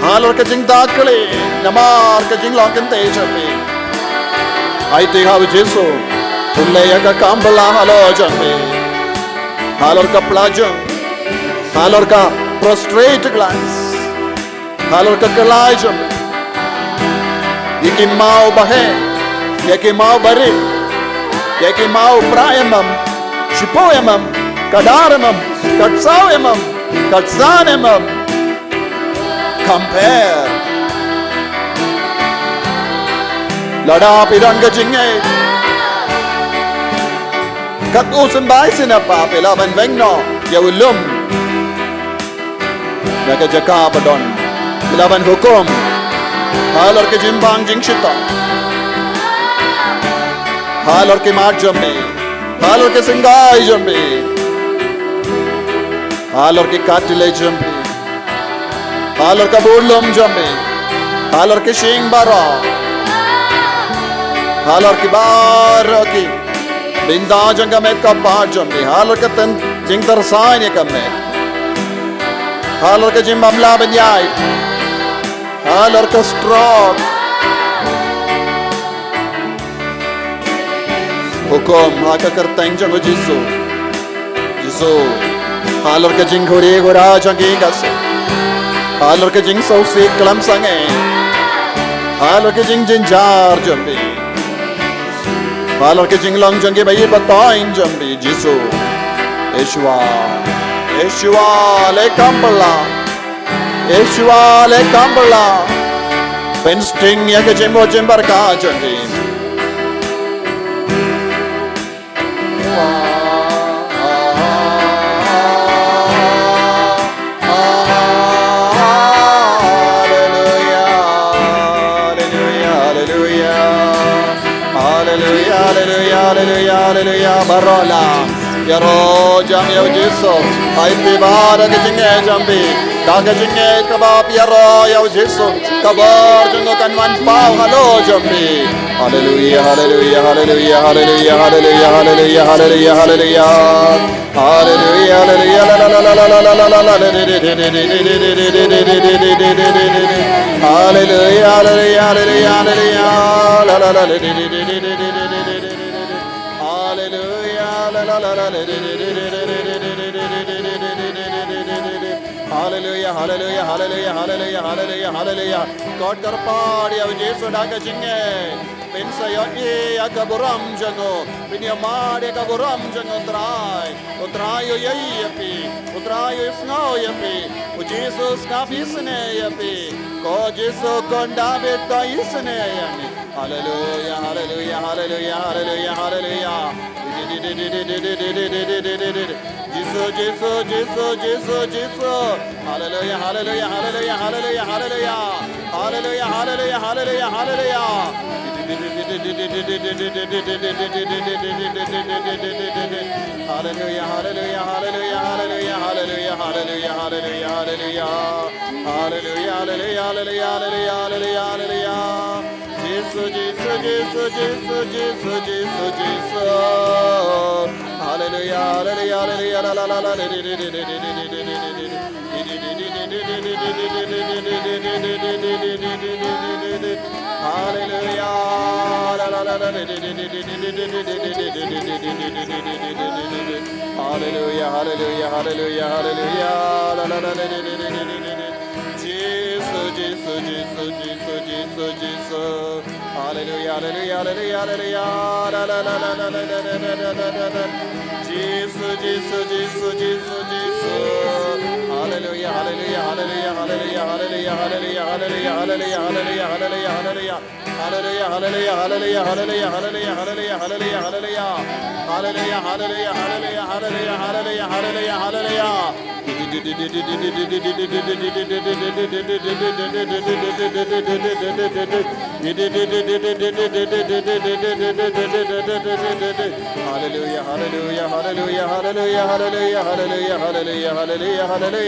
halor ka jingda khlieh namar ka jinglong kynthei jong phi. Aiti ha u Jisu, un leh ïa ka kam bylla halor jong phi, halor ka plajong, halor ka prostate glands, halor ka khlai jong phi, ïa ki maw baheh, ïa ki maw barit, ïa ki maw phra mm, shiphew mm, khatar mm, khatsaw mm, khatsan mm. Compare. Lada phi don ka jingngeit, kat u symbai sien pa, phi lah ban weng noh ïa u lum na ka jaka ba don. Phi lah ban hukum halor ka jingbang jingshitom, halor ki mat jong phi, halor ki sengkai jong phi, halor ki khatlei jong phi, halor ka burlum jong phi, halor ki shyieng baroh, halor ki baroh ki bynta jong ka met ka phad jong phi, halor ka ten jingtyrsa ïa ka met, halor ka jingbym lah ban ïaid, halor ka stroke. Hukum ha ka kyrteng jong u Jisu. Jisu, halor ka jingkhuri khura jong ki ka seng, halor ka jingsngewsih khlem sangeh, halor ka jingjynjar jong phi, halor ka jinglong jong ki ba ïeit ba toiñ jong phi, Jisu. Yeshua, Yeshua, leh kam bylla. Yeshua, leh kam bylla. Pynsting ïa ka jingmut jingbaraka jong phi. Haleluya, haleluya, haleluya. Haleluya, haleluya, haleluya, haleluya. Baroh lah. Ïaroh jam ïa u Jisu. Ai phi ba da ka jingngeit jam phi, da ka jingngeit kaba phi ïaroh ïa u Jisu, ka bor jong u kan wan paw halor jam phi. Haleluya, haleluya, haleluya, haleluya, haleluya, haleluya, haleluya, haleluya. Haleluya, haleluya, la, la, la. Haleluya, haleluya, haleluya, haleluya. La, la, la. Haleluya, la, la, la, la. Haleluya, haleluya, haleluya, haleluya, haleluya, haleluya. Kot kyrpad ïa u Jisu da ka jingngeit. Phin sa ïohi ïa ka burom jong u. Phin ïohmad ïa ka burom jong u Trai. U Trai u ïohi ïa phi. U Trai u ïohsngew ïa phi. U Jisu u sngap isynei ïa phi. Ko Jisu khun Dabid, to isynei ïa ngi. Haleluya, haleluya, haleluya, haleluya, haleluya. Jisu, Jisu, Jisu, Jisu, Jisu. Haleluya, haleluya, haleluya, haleluya, haleluya. Haleluya, haleluya, haleluya, haleluya. Haleluya, haleluya, haleluya, haleluya, haleluya, haleluya, haleluya, haleluya. Haleluya, haleluya, haleluya, haleluya, haleluya, haleluya. Jisu, Jisu, Jisu, Jisu, Jisu, Jisu, Jisu. Haleluya, haleluya, haleluya, la, la, la, la. Haleluya. La, la, la, la. Haleluya, haleluya, haleluya, haleluya. La, la, la, la. Jisu, Jisu, Jisu, Jisu, Jisu, Jisu. Haleluya, haleluya, haleluya, haleluya. La, la, la, la. Jisu, Jisu, Jisu, Jisu, Jisu. Haleluya, haleluya, haleluya, haleluya, haleluya, haleluya, haleluya, haleluya, haleluya, haleluya, haleluya. Haleluya, haleluya, haleluya, haleluya, haleluya, haleluya, haleluya. Haleluya, haleluya, haleluya, haleluya, haleluya, haleluya, haleluya. Haleluya, haleluya, haleluya, haleluya, haleluya, haleluya, haleluya, haleluya, haleluya. Haleluya.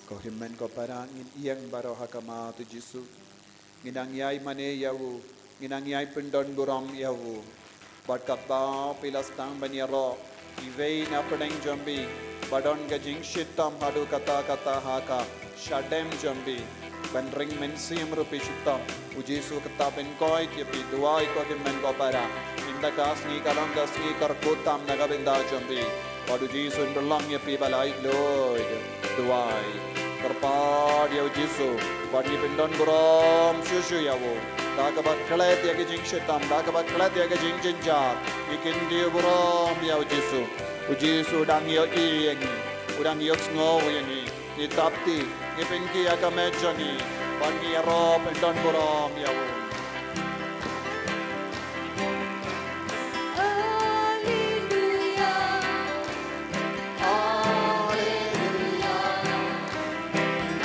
Ko hynmen ko para, ngin ïeng baroh ha khmat u Jisu. Ngin nang ïai mane ïa u, ngin nang ïai pyndon burom ïa u. Bad katba phi la sdang ban ïaroh, iwei na pdeng jong phi ba don ka jingshitom haduh katta katta ha ka shadem jong phi, Ban ring mynsiem ruh phi shu tip. U Jisu kata pynkoit ïa phi, duwai ko ki hynmen ko para. Ynda ka sngi ka long ka sngi kyrkhu tam na ka bynta jong phi. Bad u Jisu un pynlong ïa phi ba la ïeit luid. Duwai. Kyrpad ïa u Jisu. Bad ngi pyndon burom shuh shuh ïa u. Da kaba klet ïa ki jingshitom, da kaba klet ïa ki jingjynjar. Ngi kyntiew burom ïa u Jisu. U Jisu u dang ïohi ïa ngi. U dang ïohsngew ïa ngi. Ngi dap kti, ngi pynkhih ïa ka met jong ngi, bad ngi ïaroh pyndon burom ïa u. Alleluia, alleluia,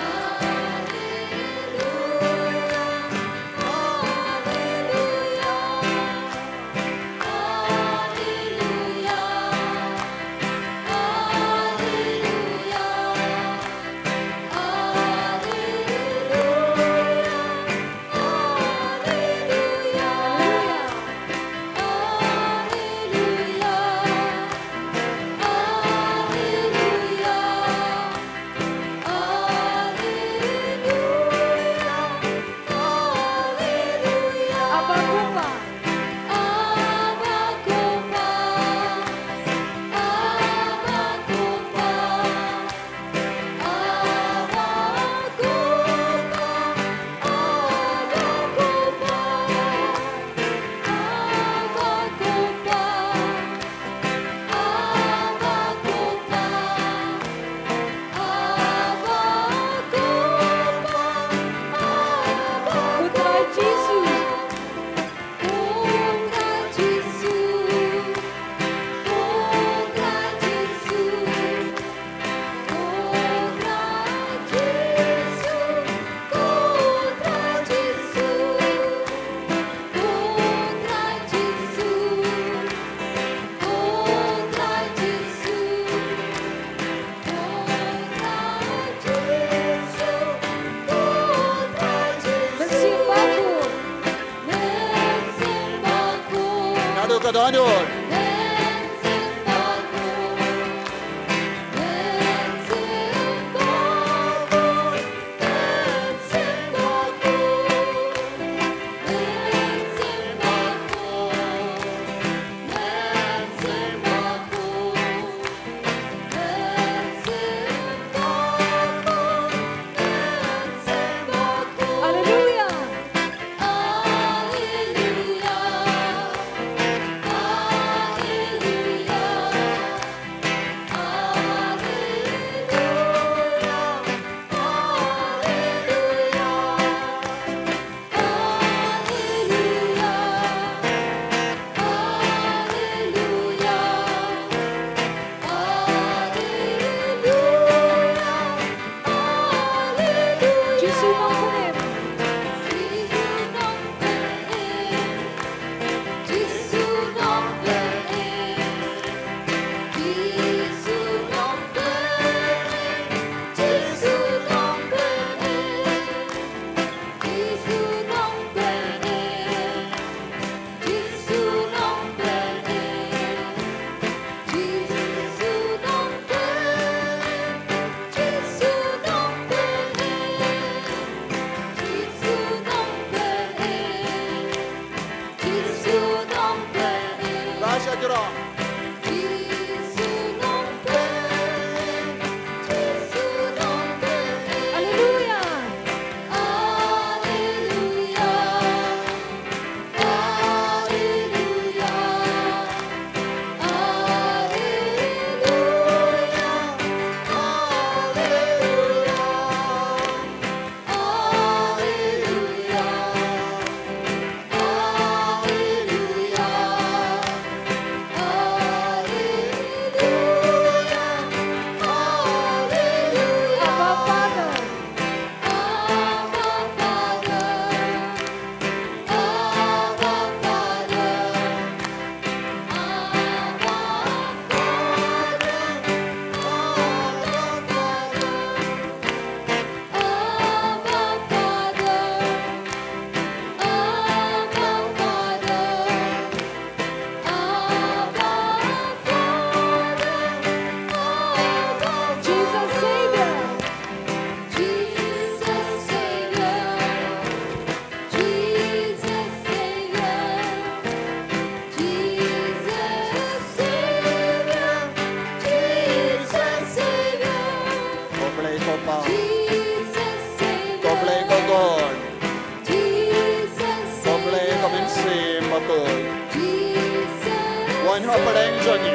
alleluia, alleluia, alleluia, alleluia. Naduh ka dohnud. Alleluia. Alleluia. Alleluia. Alleluia. Alleluia. Alleluia. Alleluia. Alleluia. Jisu nongpynim. Jisu nongpynim. Jisu nongpynim. Jisu nongpynim. Jisu nongpynim. Jisu nongpynim. Jisu nongpynim. Jisu nongpynim. Jisu nongpynim. Jisu nongpynim. Jisu nongpynim. Lasha jrong. Jisu nongpynim. Jisu nongpynim. Alleluia. Alleluia. Alleluia. Alleluia. Alleluia. Alleluia. Hapdeng jong ngi.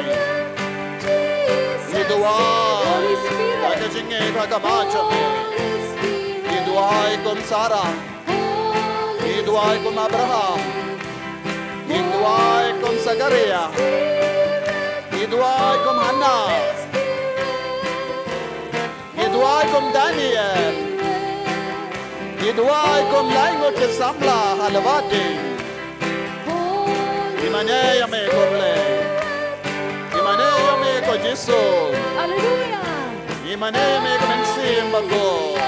Ngi duwai da ka jingngeit ha khmat jong ngi. Ngi duwai kum Sarah. Ngi duwai kum Abraham. Ngi duwai kum Sakaria. Ngi duwai kum Hannah. Ngi duwai kum Daniel. Ngi duwai kum lai ngut ki samla ha Lawadi. Ngi mane ïa me ko Blei. Ngi mane ïa me ko Jisu. Haleluia. Ngi mane ïa me ko Mynsiem Bakhuid.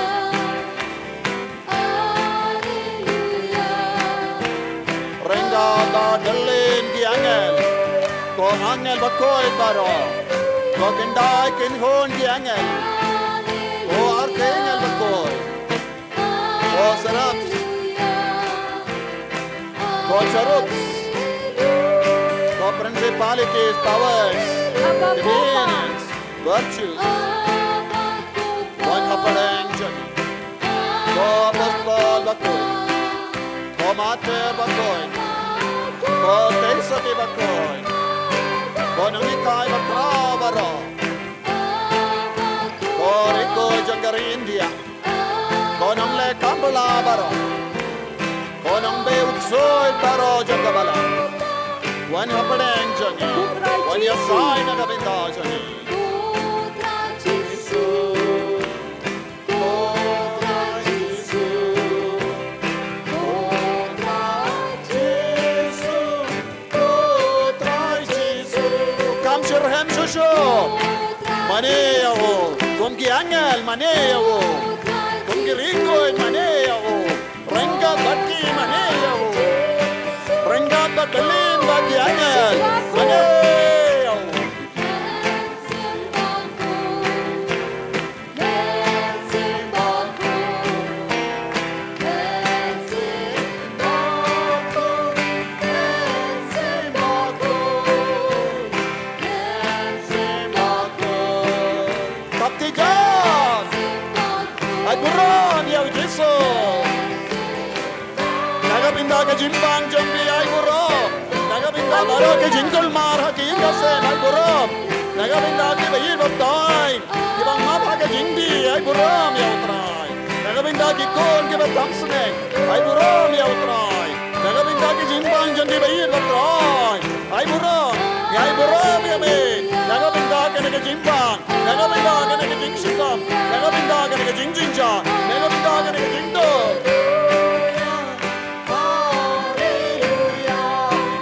Ryngkat bad ka line ki angel, ko angel bakhuid baroh, ko khyndai kynhun ki angel, ko archangel bakhuid, ko seraph, ko cherubs, ko principalities, powers, dominions, virtues. Wan hapdeng jong ngi. Ko apostol bakhuid, ko martir bakhuid, ko tei sati bakhuid, ko nonghikai bakhraw baroh, ko riew jong ka ri India, ko nongleh kam bylla baroh, ko nongbeh u ksuid baroh jong ka balang. Wan hapdeng jong ngi. Wan ïasai na ka bynta jong ngi. Kam shitrhem shuh shuh. Mane ïa u. Kum ki angel mane ïa u. Kum ki riew mane ïa u. Ryngkat bad ki mane ïa u. Ryngkat bad ka line bad ki angel mane ïa u. Kap tijan. Ai burom ïa u Jisu. Na ka bynta ka jingbang jong phi ai burom. Na ka bynta baroh ka jingkulmar ha ki ïing ka sem ai burom. Na ka bynta kiba ïeit baptais, kiba map ha ka jingdih ai burom ïa u Trai. Na ka bynta ki khun kiba tam sneng ai burom ïa u Trai. Na ka bynta ka jingbang jong kiba ïeit baptais ai burom. Ngi ai burom ïa me. Na ka bynta kane ka jingbang. Na ka bynta kane ka jingshitom. Na ka bynta kane ka jingjynjar. Na ka bynta kane ka jingduk.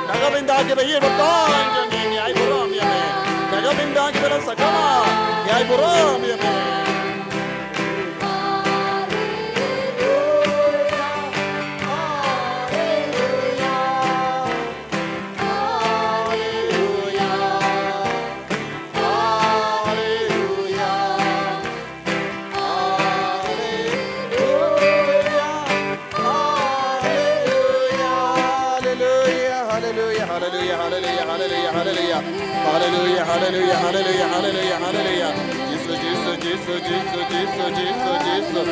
Na ka bynta kiba ïeit baptais jong ngi, ngi ai burom ïa me. Na ka bynta kiba la sakma, ngi ai burom ïa me. Hallelujah, hallelujah, hallelujah, hallelujah, hallelujah, hallelujah. Jisu, Jisu, Jisu, Jisu, Jisu, Jisu, Jisu.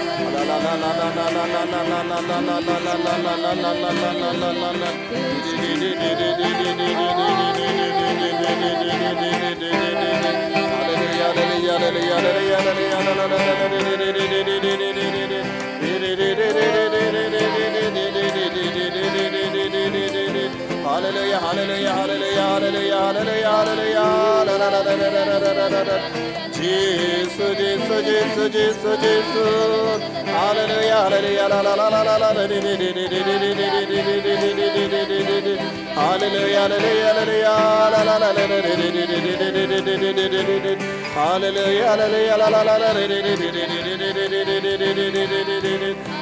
Hallelujah, hallelujah, hallelujah, hallelujah, hallelujah, hallelujah. Jisu, Jisu, Jisu, Jisu, Jisu. Hallelujah, hallelujah, la, la, la. Hallelujah, hallelujah, hallelujah, la, la, la. Hallelujah, hallelujah, la, la, la.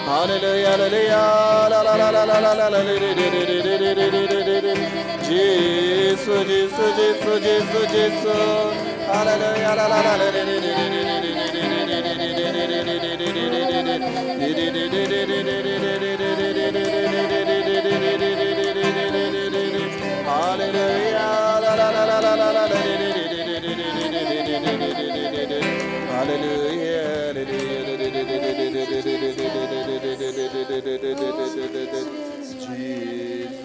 Hallelujah, hallelujah, la, la, la, la. Jisu, Jisu, Jisu, Jisu, Jisu. Hallelujah, la, la, la, la. Hallelujah, la, la, la, la, la. Hallelujah, hallelujah. Jesus.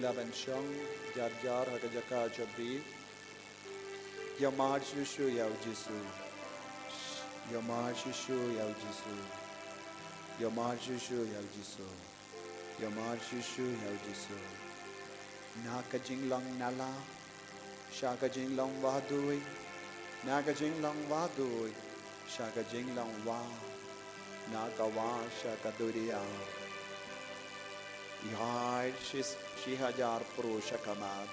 la ban shong jar jar ha ka jaka jong phi. Ïamar shuh shuh ïa u Jisu. Ïamar shuh shuh ïa u Jisu. Ïamar shuh shuh ïa u Jisu. Ïamar shuh shuh ïa u Jisu. Na ka jinglong nala sha ka jinglong wahduid. Na ka jinglong wahduid sha ka jinglong wah. Na ka wah sha ka duriaw. Ïaid shi, shi hajar pruh sha khmat.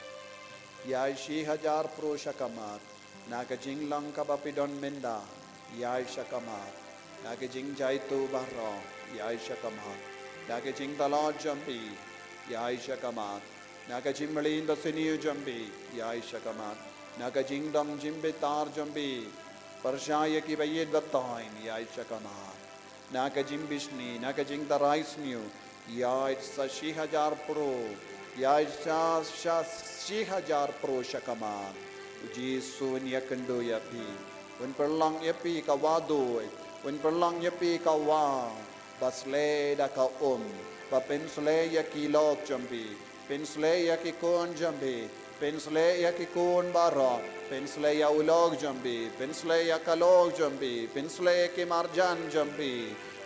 Ïaid shi hajar pruh sha khmat. Na ka jinglong kaba phi don mynta, ïaid sha khmat. Na ka jingjaituh baroh, ïaid sha khmat. Na ka jingtlot jong phi, ïaid sha khmat. Na ka jingmlien basniew jong phi, ïaid sha khmat. Na ka jingdong jingbitar jong phi, pyrshah ïa kiba ïeit ba thoiñ, ïaid sha khmat. Na ka jingbishni, na ka jingtharai sniew, ïaid sa shi hajar pruh, ïaid sa, sa shi hajar pruh sha khmat. U Jisu un ïakynduh ïa phi. Un pynlong ïa phi ka wahduid. Un pynlong ïa phi ka wah ba sleh da ka um, ba pynsleh ïa ki lok jong phi. Pynsleh ïa ki khun jong phi. Pynsleh ïa ki khun baroh. Pynsleh ïa u lok jong phi. Pynsleh ïa ka lok jong phi. Pynsleh ïa ki marjan jong phi.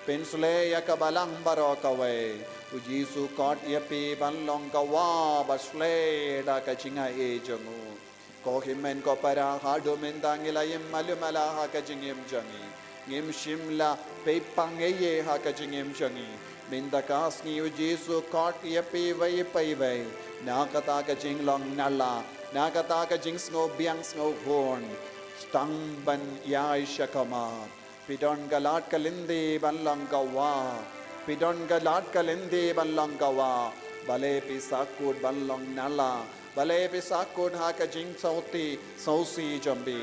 Pynsleh ïa ka balang baroh kawei. U Jisu khot ïa phi ban long ka wah ba sleh da ka jingai jong u. Ko hynmen ko para, haduh mynta ngi la im malu mala ha ka jingim jong ngi. Ngim shym la peit pang ei ei ha ka jingim jong ngi. Mynta ka sngi u Jisu khot ïa phi iwei pa iwei. Na kata ka jinglong nala, na kata ka jingsngew biang sngew hun. Tang ban ïaid sha khmat. Phi don ka lad ka lynti ban long ka wah. Phi don ka lad ka lynti ban long ka wah. Balei phi sahkut ban long nala. Balei phi sahkut ha ka jingsngewthuh sngewsih jong phi.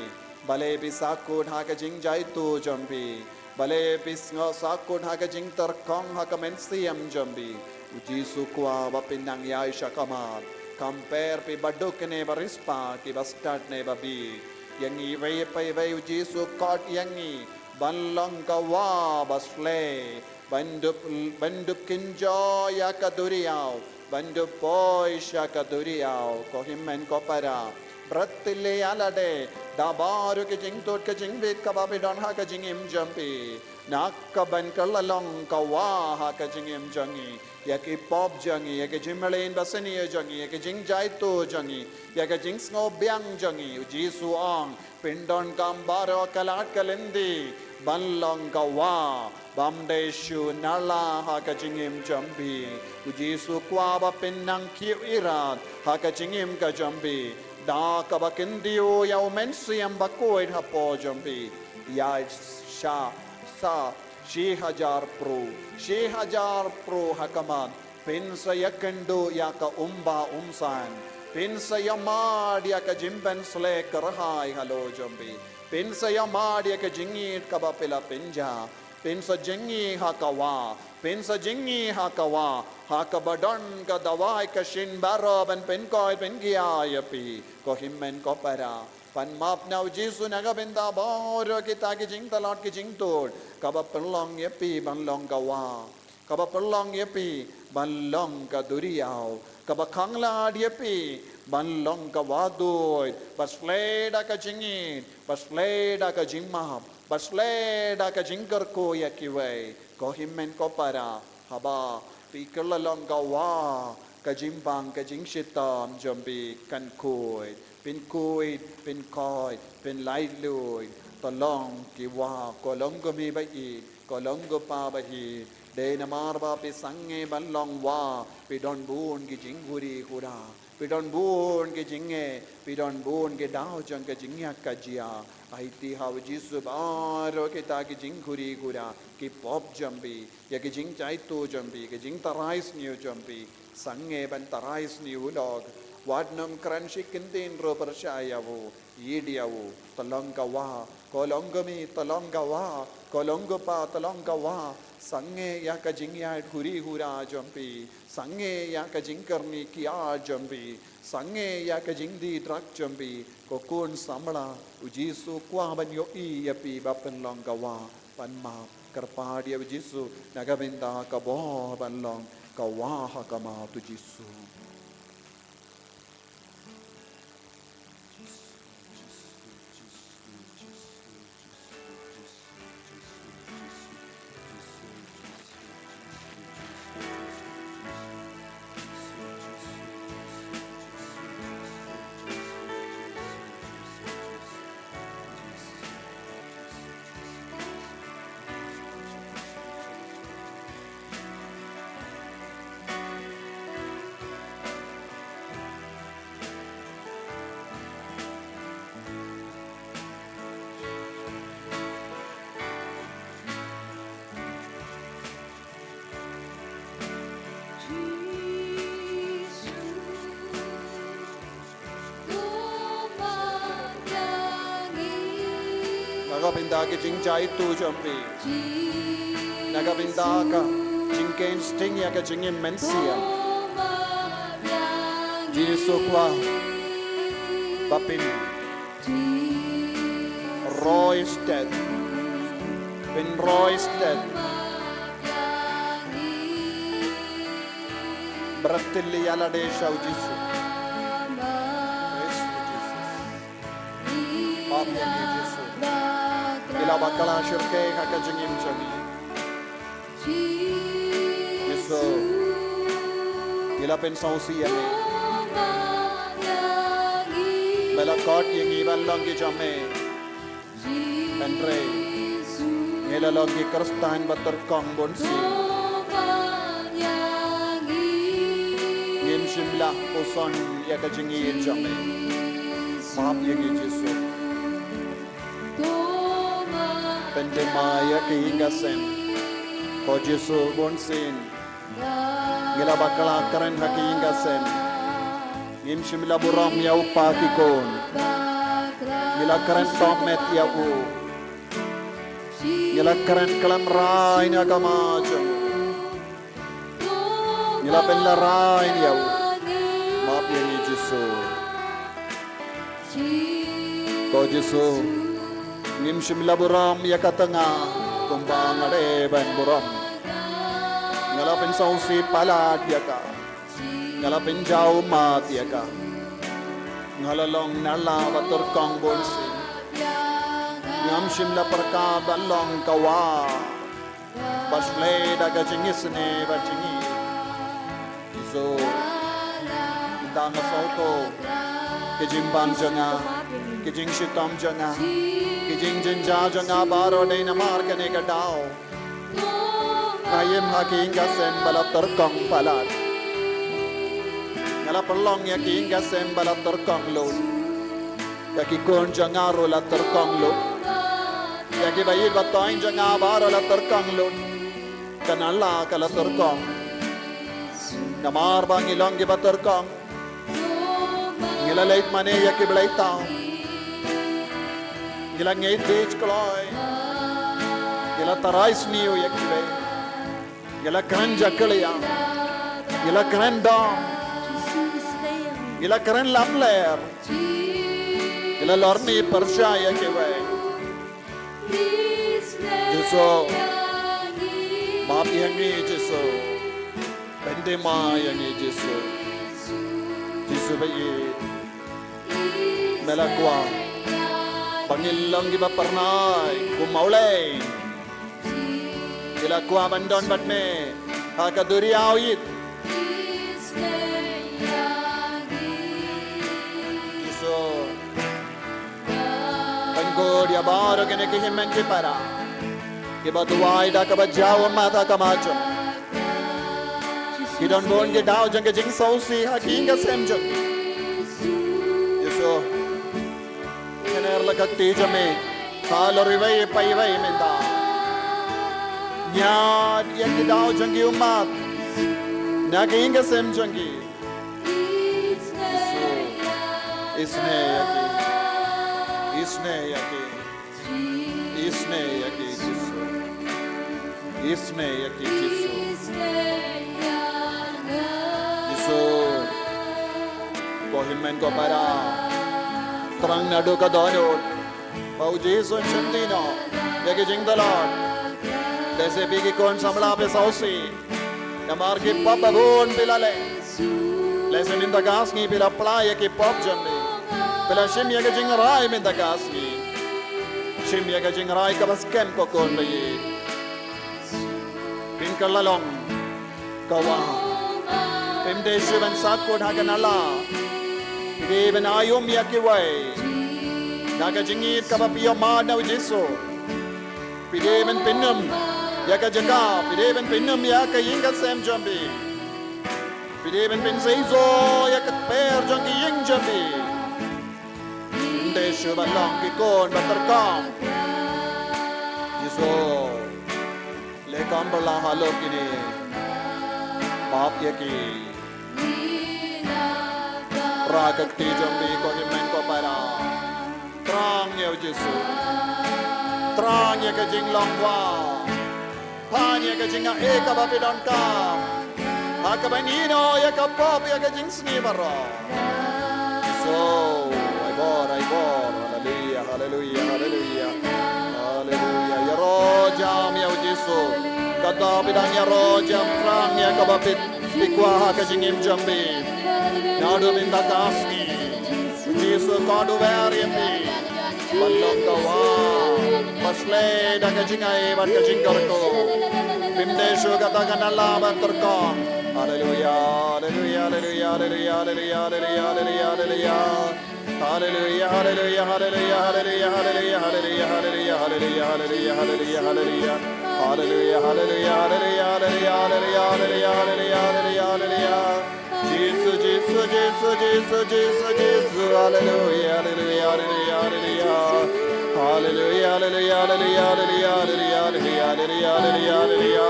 Balei phi sahkut ha ka jingjaituh jong phi. Balei phi sngew sahkut ha ka jingtyrkhong ha ka mynsiem jong phi. U Jisu kwah ba phin nang ïaid sha khmat. Khamper phi ba duk ne ba riewspah, ki ba stad ne ba bieit. Ïa ngi iwei pa iwei u Jisu khot ïa ngi ban long ka wah ba sleh, ban dup, ban dup kynjoh ïa ka duriaw, ban dup poi sha ka duriaw. Ko hynmen ko para, bret lei ïa lade da baroh ki jingthut ki jingbit kaba phi don ha ka jingim jong phi. Na ka ban kylla long ka wah ha ka jingim jong ngi. Ïa ki pop jong ngi, ïa ki jingmlien basniew jong ngi, ïa ki jingjaituh jong ngi, ïa ki jingsngew biang jong ngi. U Jisu ong, phin donkam baroh ka lad ka lynti ban long ka wah, bym dei shuh nala ha ka jingim jong phi. U Jisu kwah ba phin nang kiew irat ha ka jingim ka jong phi. Da kaba kyntiew ïa u Mynsiem Bakhuid hapoh jong phi. Ïaid sa, sa, shi hajar pruh, shi hajar pruh ha khmat. Phin sa ïakynduh ïa ka um ba um san. Phin sa ïamad ïa ka jingpynsleh kyrhai halor jong phi. Phin sa ïamad ïa ka jingïeit kaba phi la pynjah. Phin sa jngi ha ka wah. Phin sa jngi ha ka wah. Ha kaba don ka dawai ka shin baroh ban pynkoit pynkhia ïa phi. Ko hynmen ko para, pan map na u Jisu na ka bynta baroh kita ki jingtlot ki jingthut kaba pynlong ïa phi ban long ka wah. Kaba pynlong ïa phi ban long ka duriaw. Kaba khanglad ïa phi ban long ka wahduid ba sleh da ka jingïeit, ba sleh da ka jingmap, ba sleh da ka jingkyrkhu ïa kiwei. Ko hynmen ko para, haba phi kylla long ka wah, ka jingbang ka jingshitom jong phi kan khuid. Phin khuid, phin koit, phin laitluid. To long ki wah, ko long ko kmie ba ïeit, ko long ko kpa ba ïeit. Dei namar ba phi sangeh ban long wah, phi don bun ki jingkhuri khura, phi don bun ki jingeh, phi don bun ki daw jong ka jingïak ka jia. Aiti ha u Jisu baroh kita ki jingkhuri khura, ki pop jong phi, ïa ki jingjaituh jong phi, ki jingtharai sniew jong phi. Sangeh ban tharai sniew u lok. Wat nym kren shi kyntien ruh pyrshah ïa u. Ïeit ïa u, to long ka wah, ko long ko kmie, to long ka wah, ko long ko kpa, to long ka wah. Sangeh ïa ka jingïaid khuri khura jong phi, sangeh ïa ka jingkyrni kiad jong phi, sangeh ïa ka jingdie drug jong phi. Ko khun samla, u Jisu kwah ban ïohi ïa phi ba phin long ka wah, ban map. Kyrpad ïa u Jisu na ka bynta ka bor ban long ka wah ha khmat u Jisu. Na ka bynta ka jingjia itu jong phi, na ka bynta ka jingkheiñ sting ïa ka jingim mynsiem, Jisu kwah ba phin roi stet, phin roi stet bad tylli ïa lade sha u Jisu. Praise you, Jesus. Map ïa ngi, Jisu. Ngi la bakla shyrkhei ha ka jingim jong ngi, Jisu. Ngi la pynsngewsih ïa me. Me la khot ïa ngi ban long ki jong me. Hynrei ngi la long ki Khristan ba tyrkhong bunsien. Ngim shym la puson ïa ka jingïeit jong me. Map ïa ngi, Jisu. Pynthymmai ïa ka ïing ka sem, ko Jisu, bunsien ngi la bakla kren ha ka ïing ka sem. Ngim shym la burom ïa u pa ki khun. Ngi la kren tohmet ïa u. Ngi la kren khlem rai na ka ma jong u. Ngi la pynlehraiñ ïa u. Map ïa ngi, Jisu. Ko Jisu, ngim shym la burom ïa ka tnga kumba nga dei ban burom. Nga la pynsngewsih palat ïa ka. Nga la pynjaw ummat ïa ka. Nga la long nala ba tyrkhong bunsien. Ngam shym la pyrkhat ban long ka wah ba shlei da ka jingisynei bad jingïeit. Jisu, mynta nga sngewthuh ki jingbam jong nga, ki jingshitom jong nga, ki jingjynjar jong nga baroh dei namar kane ka daw. Nga im ha ka ïing ka sem ba la tyrkhong palat. Nga la pynlong ïa ka ïing ka sem ba la tyrkhong lut. Ïa ki khun jong nga ruh la tyrkhong lut. Ïa ki ba ïeit ba toiñ jong nga baroh la tyrkhong lut. Ka nala ka la tyrkhong. Namar ba ngi long ki ba tyrkhong, ngi la leit mane ïa ki blei tam. Ngi la ngeit beit kloi. Ngi la tharai sniew ïa kiwei. Ngi la kren jakhlia. Ngi la kren dom. Ngi la kren lamler. Ngi la lorni pyrshah ïa kiwei. Jisu, map ïa ngi, Jisu. Pynthymmai ïa ngi, Jisu. Jisu ba ïeit, me la kwah ba ngin long ki ba phyrnai kum u Blei. Ki la kwah ban don bad me ha ka duriaw ïit. Jisu, pynkut ïa baroh kine ki hynmen ki para kiba duwai da kaba jaw ummat ha ka ma jong ki. Don bun ki daw jong ka jingsngewsih ha ka ïing ka sem jong ki. Jisu, kynnoh la ka kti jong me halor iwei pa iwei mynta. Ñiad ïa ki daw jong ki ummat na ka ïing ka sem jong ki. Jisu, isynei ïa ki. Isynei ïa ki. Isynei ïa ki, Jisu. Isynei ïa ki, Jisu. Jisu, ko hynmen ko para, thrang naduh ka dohnud ba u Jisu un shimti noh ïa ki jingtlot. Lehse phi ki khun samla phi sngewsih namar ki pop ba bun phi la leh. Lehse mynta ka sngi phi la plie ïa ki pop jong phi. Phi la shim ïa ka jingrai mynta ka sngi. Shim ïa ka jingrai kaba skhem, ko khun ba ïeit. Phin kylla long ka wah. Phim dei shuh ban satkut ha ka nala. Phi dei ban aïom ïa kiwei da ka jingïeit kaba phi ïohmad na u Jisu. Phi dei ban pynim ïa ka jaka. Phi dei ban pynim ïa ka ïing ka sem jong phi. Phi dei ban pynseisoh ïa ka kper jong ka ïing jong phi. Phim dei shuh ban long ki khun ba tyrkhong. Jisu, leh kumba la halor kine. Map ïa ki. Rah ka kti jong phi, ko hynmen ko para. Thrang ïa u Jisu. Thrang ïa ka jinglong wah. Pan ïa ka jingaiei kaba phi donkam. Ha kaba ïehnoh ïa ka pop ïa ka jingsniew baroh. So, ai bor, ai bor. Haleluia, haleluia, haleluia. Haleluia. Ïaroh jam ïa u Jisu. Kata phi dang ïaroh jam thrang ïa kaba phi kwah ha ka jingim jong phi. Naduh mynta ka sngi. U Jisu ka duwar ïa phi. Ban long ka wah ba shlei da ka jingai bad ka jingkyrkhu. Phim dei shuh kata ka nala ban tyrkhong. Haleluia, haleluia, haleluia, haleluia, haleluia, haleluia, haleluia, haleluia. Haleluia, haleluia, haleluia, haleluia, haleluia, haleluia, haleluia, haleluia, haleluia, haleluia. Haleluia, haleluia, haleluia, haleluia, haleluia, haleluia, haleluia, haleluia, haleluia. Jisu, Jisu, Jisu, Jisu, Jisu. Haleluia, haleluia, haleluia, haleluia. Haleluia, haleluia, haleluia, haleluia, haleluia, haleluia, haleluia, haleluia.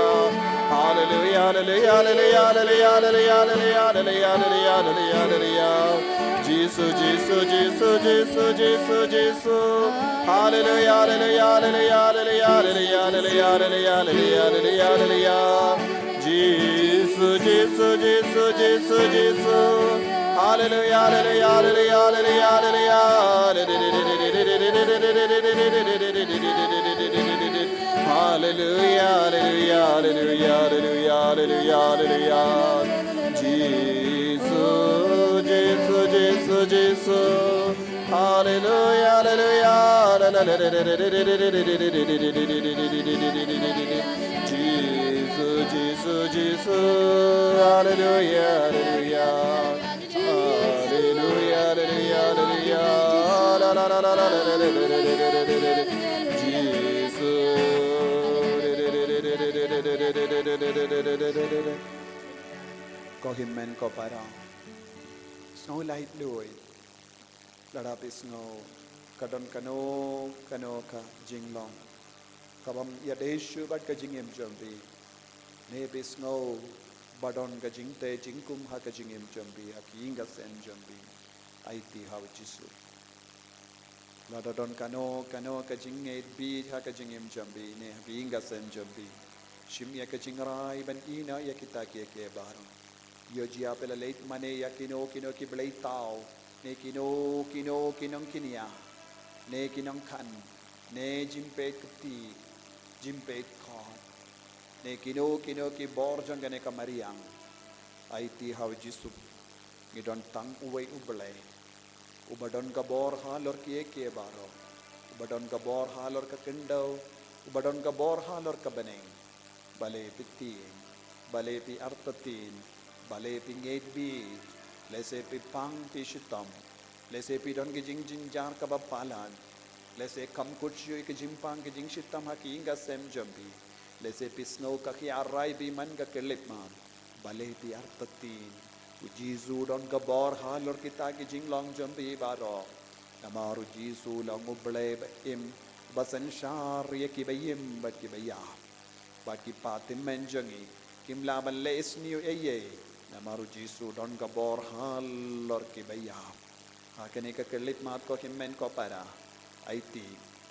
Haleluia, haleluia, haleluia, haleluia, haleluia, haleluia, haleluia, haleluia. Jisu, Jisu, Jisu, Jisu, Jisu, Jisu. Haleluia, haleluia, haleluia, haleluia, haleluia, haleluia, haleluia, haleluia, haleluia, haleluia. Jisu, Jisu, Jisu, Jisu, Jisu. Haleluia, haleluia, haleluia, haleluia, haleluia. Haleluia, haleluia, haleluia, haleluia, haleluia, haleluia. Jisu, Jisu, Jisu, Jisu. Haleluia, haleluia. Jisu, Jisu, Jisu. Haleluia, haleluia. Haleluia, haleluia, haleluia. La, la, la, la, la, la, la, la, la, la, la, la. Jisu. Ko hynmen ko para. Sngew laitluid. Lada phi sngew ka don kano kano ka jinglong kabym ïadei shuh bad ka jingim jong phi, ne phi sngew ba don ka jingtei jingkum ha ka jingim jong phi, ha ka ïing ka sem jong phi, aiti ha u Jisu. Lada don kano kano ka jingngeit bit ha ka jingim jong phi ne ha ka ïing ka sem jong phi, shim ïa ka jingrai ban ïehnoh ïa kita kiei kiei baroh. Ïoh jia phi la leit mane ïa kino kino ki blei thaw, ne kino kino ki nongkñia, ne ki nongkhan, ne jingpeit kti, jingpeit khot, ne kino kino ki bor jong kane ka mariang. Aiti ha u Jisu. Ngi don tang uwei u Blei uba don ka bor halor kiei kiei baroh, uba don ka bor halor ka khyndew, uba don ka bor halor ka bneng. Balei phi tieng, balei phi artatien, balei phi ngeit bit, lehse phi pang phi shitom, lehse phi don ki jingjynjar kaba palat, lehse kham kut shuh ïa ki jingpang ki jingshitom ha ka ïing ka sem jong phi, lehse phi sngew ka khia rai bymman ka khyllipmat. Balei phi artatien? U Jisu u don ka bor halor kita ki jinglong jong phi baroh. Namar u Jisu u long u Blei ba im, ba synshar ïa kiba im bad kiba ïap. Bad ki patymmen jong ngi kim lah ban leh sniew ei ei. Namar u Jisu u don ka bor halor kiba ïap. Ha kane ka khyllipmat ko hynmen ko para, aiti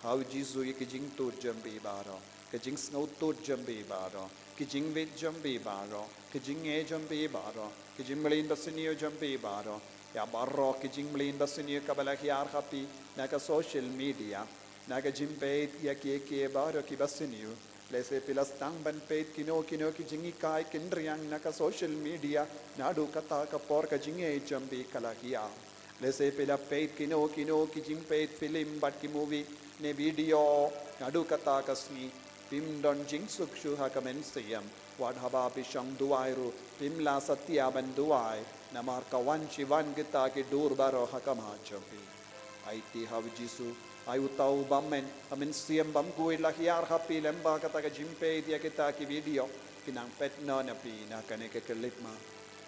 ha u Jisu ïa ki jingtud jong phi baroh, ka jingsngewtud jong phi baroh, ki jingwit jong phi baroh, ki jingeh jong phi baroh, ki jingmlien basniew jong phi baroh, ïa baroh ki jingmlien basniew kaba la hiar ha phi na ka social media, na ka jingpeit ïa kiei kiei baroh kiba sniew. Lehse phi la sdang ban peit kino kino ki jinghikai kynriang na ka social media, naduh kata ka por ka jingngeit jong phi ka la hiar. Lehse phi la peit kino kino ki jingpeit film bad ki movie ne video, naduh kata ka sngi phim don jingsuk shuh ha ka mynsiem. Wat haba phi shong duwai ruh phim lah satia ban duwai, namar ka wan shi wan kita ki dur baroh ha khmat jong phi. Aiti ha u Jisu, ai uta u bymmen, ka mynsiem bymkhuid la hiar ha phi lyngba kata ka jingpeit ïa kita ki video, ki nang peit noh na phi na kane ka khyllipmat.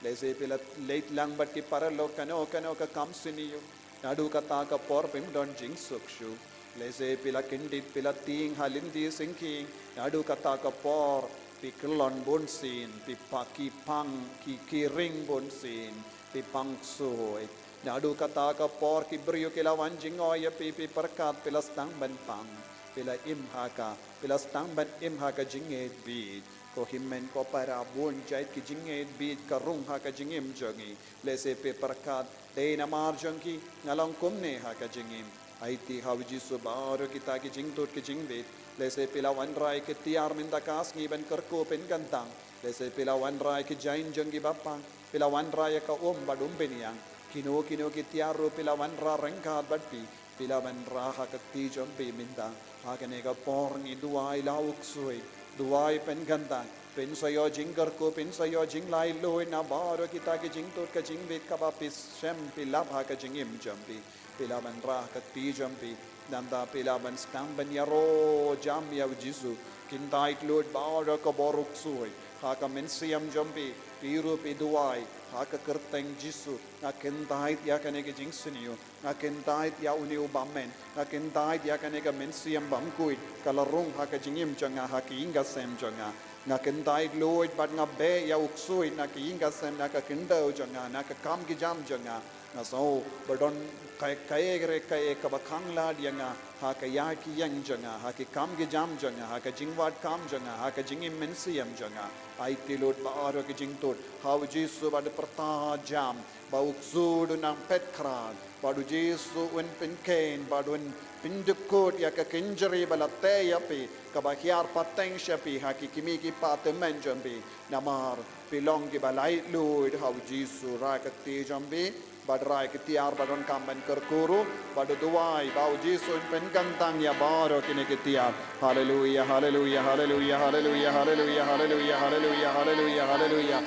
Lehse phi la leit lang bad ki paralok kano kano ka kam sniew, naduh kata ka por phim don jingsuk shuh. Lehse phi la kyndit phi la tieng ha lynti syngkien, naduh kata ka por phi kyllon bunsien, phi pang, ki pang, ki, ki ring bunsien, phi pang ksuid. Naduh kata ka por ki briew ki la wan jngoh ïa phi, phi pyrkhat phi la sdang ban pang. Phi la im ha ka, phi la sdang ban im ha ka jingngeit bit. Ko hynmen ko para, bun jait ki jingngeit bit ka rung ha ka jingim jong ngi. Lehse phi pyrkhat dei namar jong ki nga long kumne ha ka jingim. Aiti ha u Jisu baroh kita ki jingtud ki jingbit. Lehse phi la wanrah ïa ki tiar mynta ka sngi ban kyrkhu pynkyntang. Lehse phi la wanrah ïa ki jaiñ jong ki bapang. Phi la wanrah ïa ka um bad um bniang. Kino kino ki tiar ruh phi la wanrah ryngkat bad phi. Phi la wanrah ha ka kti jong phi mynta. Ha kane ka por ngi duwai la u ksuid. Duwai pynkyntang. Pynsayo jingkyrkhu, pynsayo jinglaitluid na baroh kita ki jingtud ka jingbit kaba phi shem phi lap ha ka jingim jong phi. Phi la wanrah ha ka kti jong phi. Nangta phi la wan sdang ban ïaroh jam ïa u Jisu. Kyntait lut baroh ka bor u ksuid. Ha ka mynsiem jong phi. Phi ruh phi duwai. Ha ka kyrteng Jisu. Nga kyntait ïa kane ka jingsniew. Nga kyntait ïa une u bymmen. Nga kyntait ïa kane ka mynsiem bymkhuid. Ka la rung ha ka jingim jong nga, ha ka ïing ka sem jong nga. Nga kyntait luid bad nga beh ïa u ksuid na ka ïing ka sem, na ka khyndew jong nga, na ka kam ka jam jong nga. Nga sngew ba don kaei kaei re kaei kaba khanglad ïa nga, ha ka ïa ki ïing jong nga, ha ki kam ki jam jong nga, ha ka jingwad kam jong nga, ha ka jingim mynsiem jong nga. Aiti lut baroh ki jingtud ha u Jisu bad pyrta jam ba u ksuid un nang phet khrat, bad u Jisu un pynkheiñ, bad un pyndukut ïa ka kynjri ba la teh ïa phi, kaba hiar pateng sha phi ha ki kmie ki kpa tymmen jong phi. Namar phi long kiba laitluid ha u Jisu. Rai ka kti jong phi bad rai ki tiar ba donkam ban kyrkhu ruh, bad duwai ba u Jisu un pynkyntang ïa baroh kine ki tiar. Haleluia, haleluia, haleluia, haleluia, haleluia, haleluia, haleluia, haleluia, haleluia.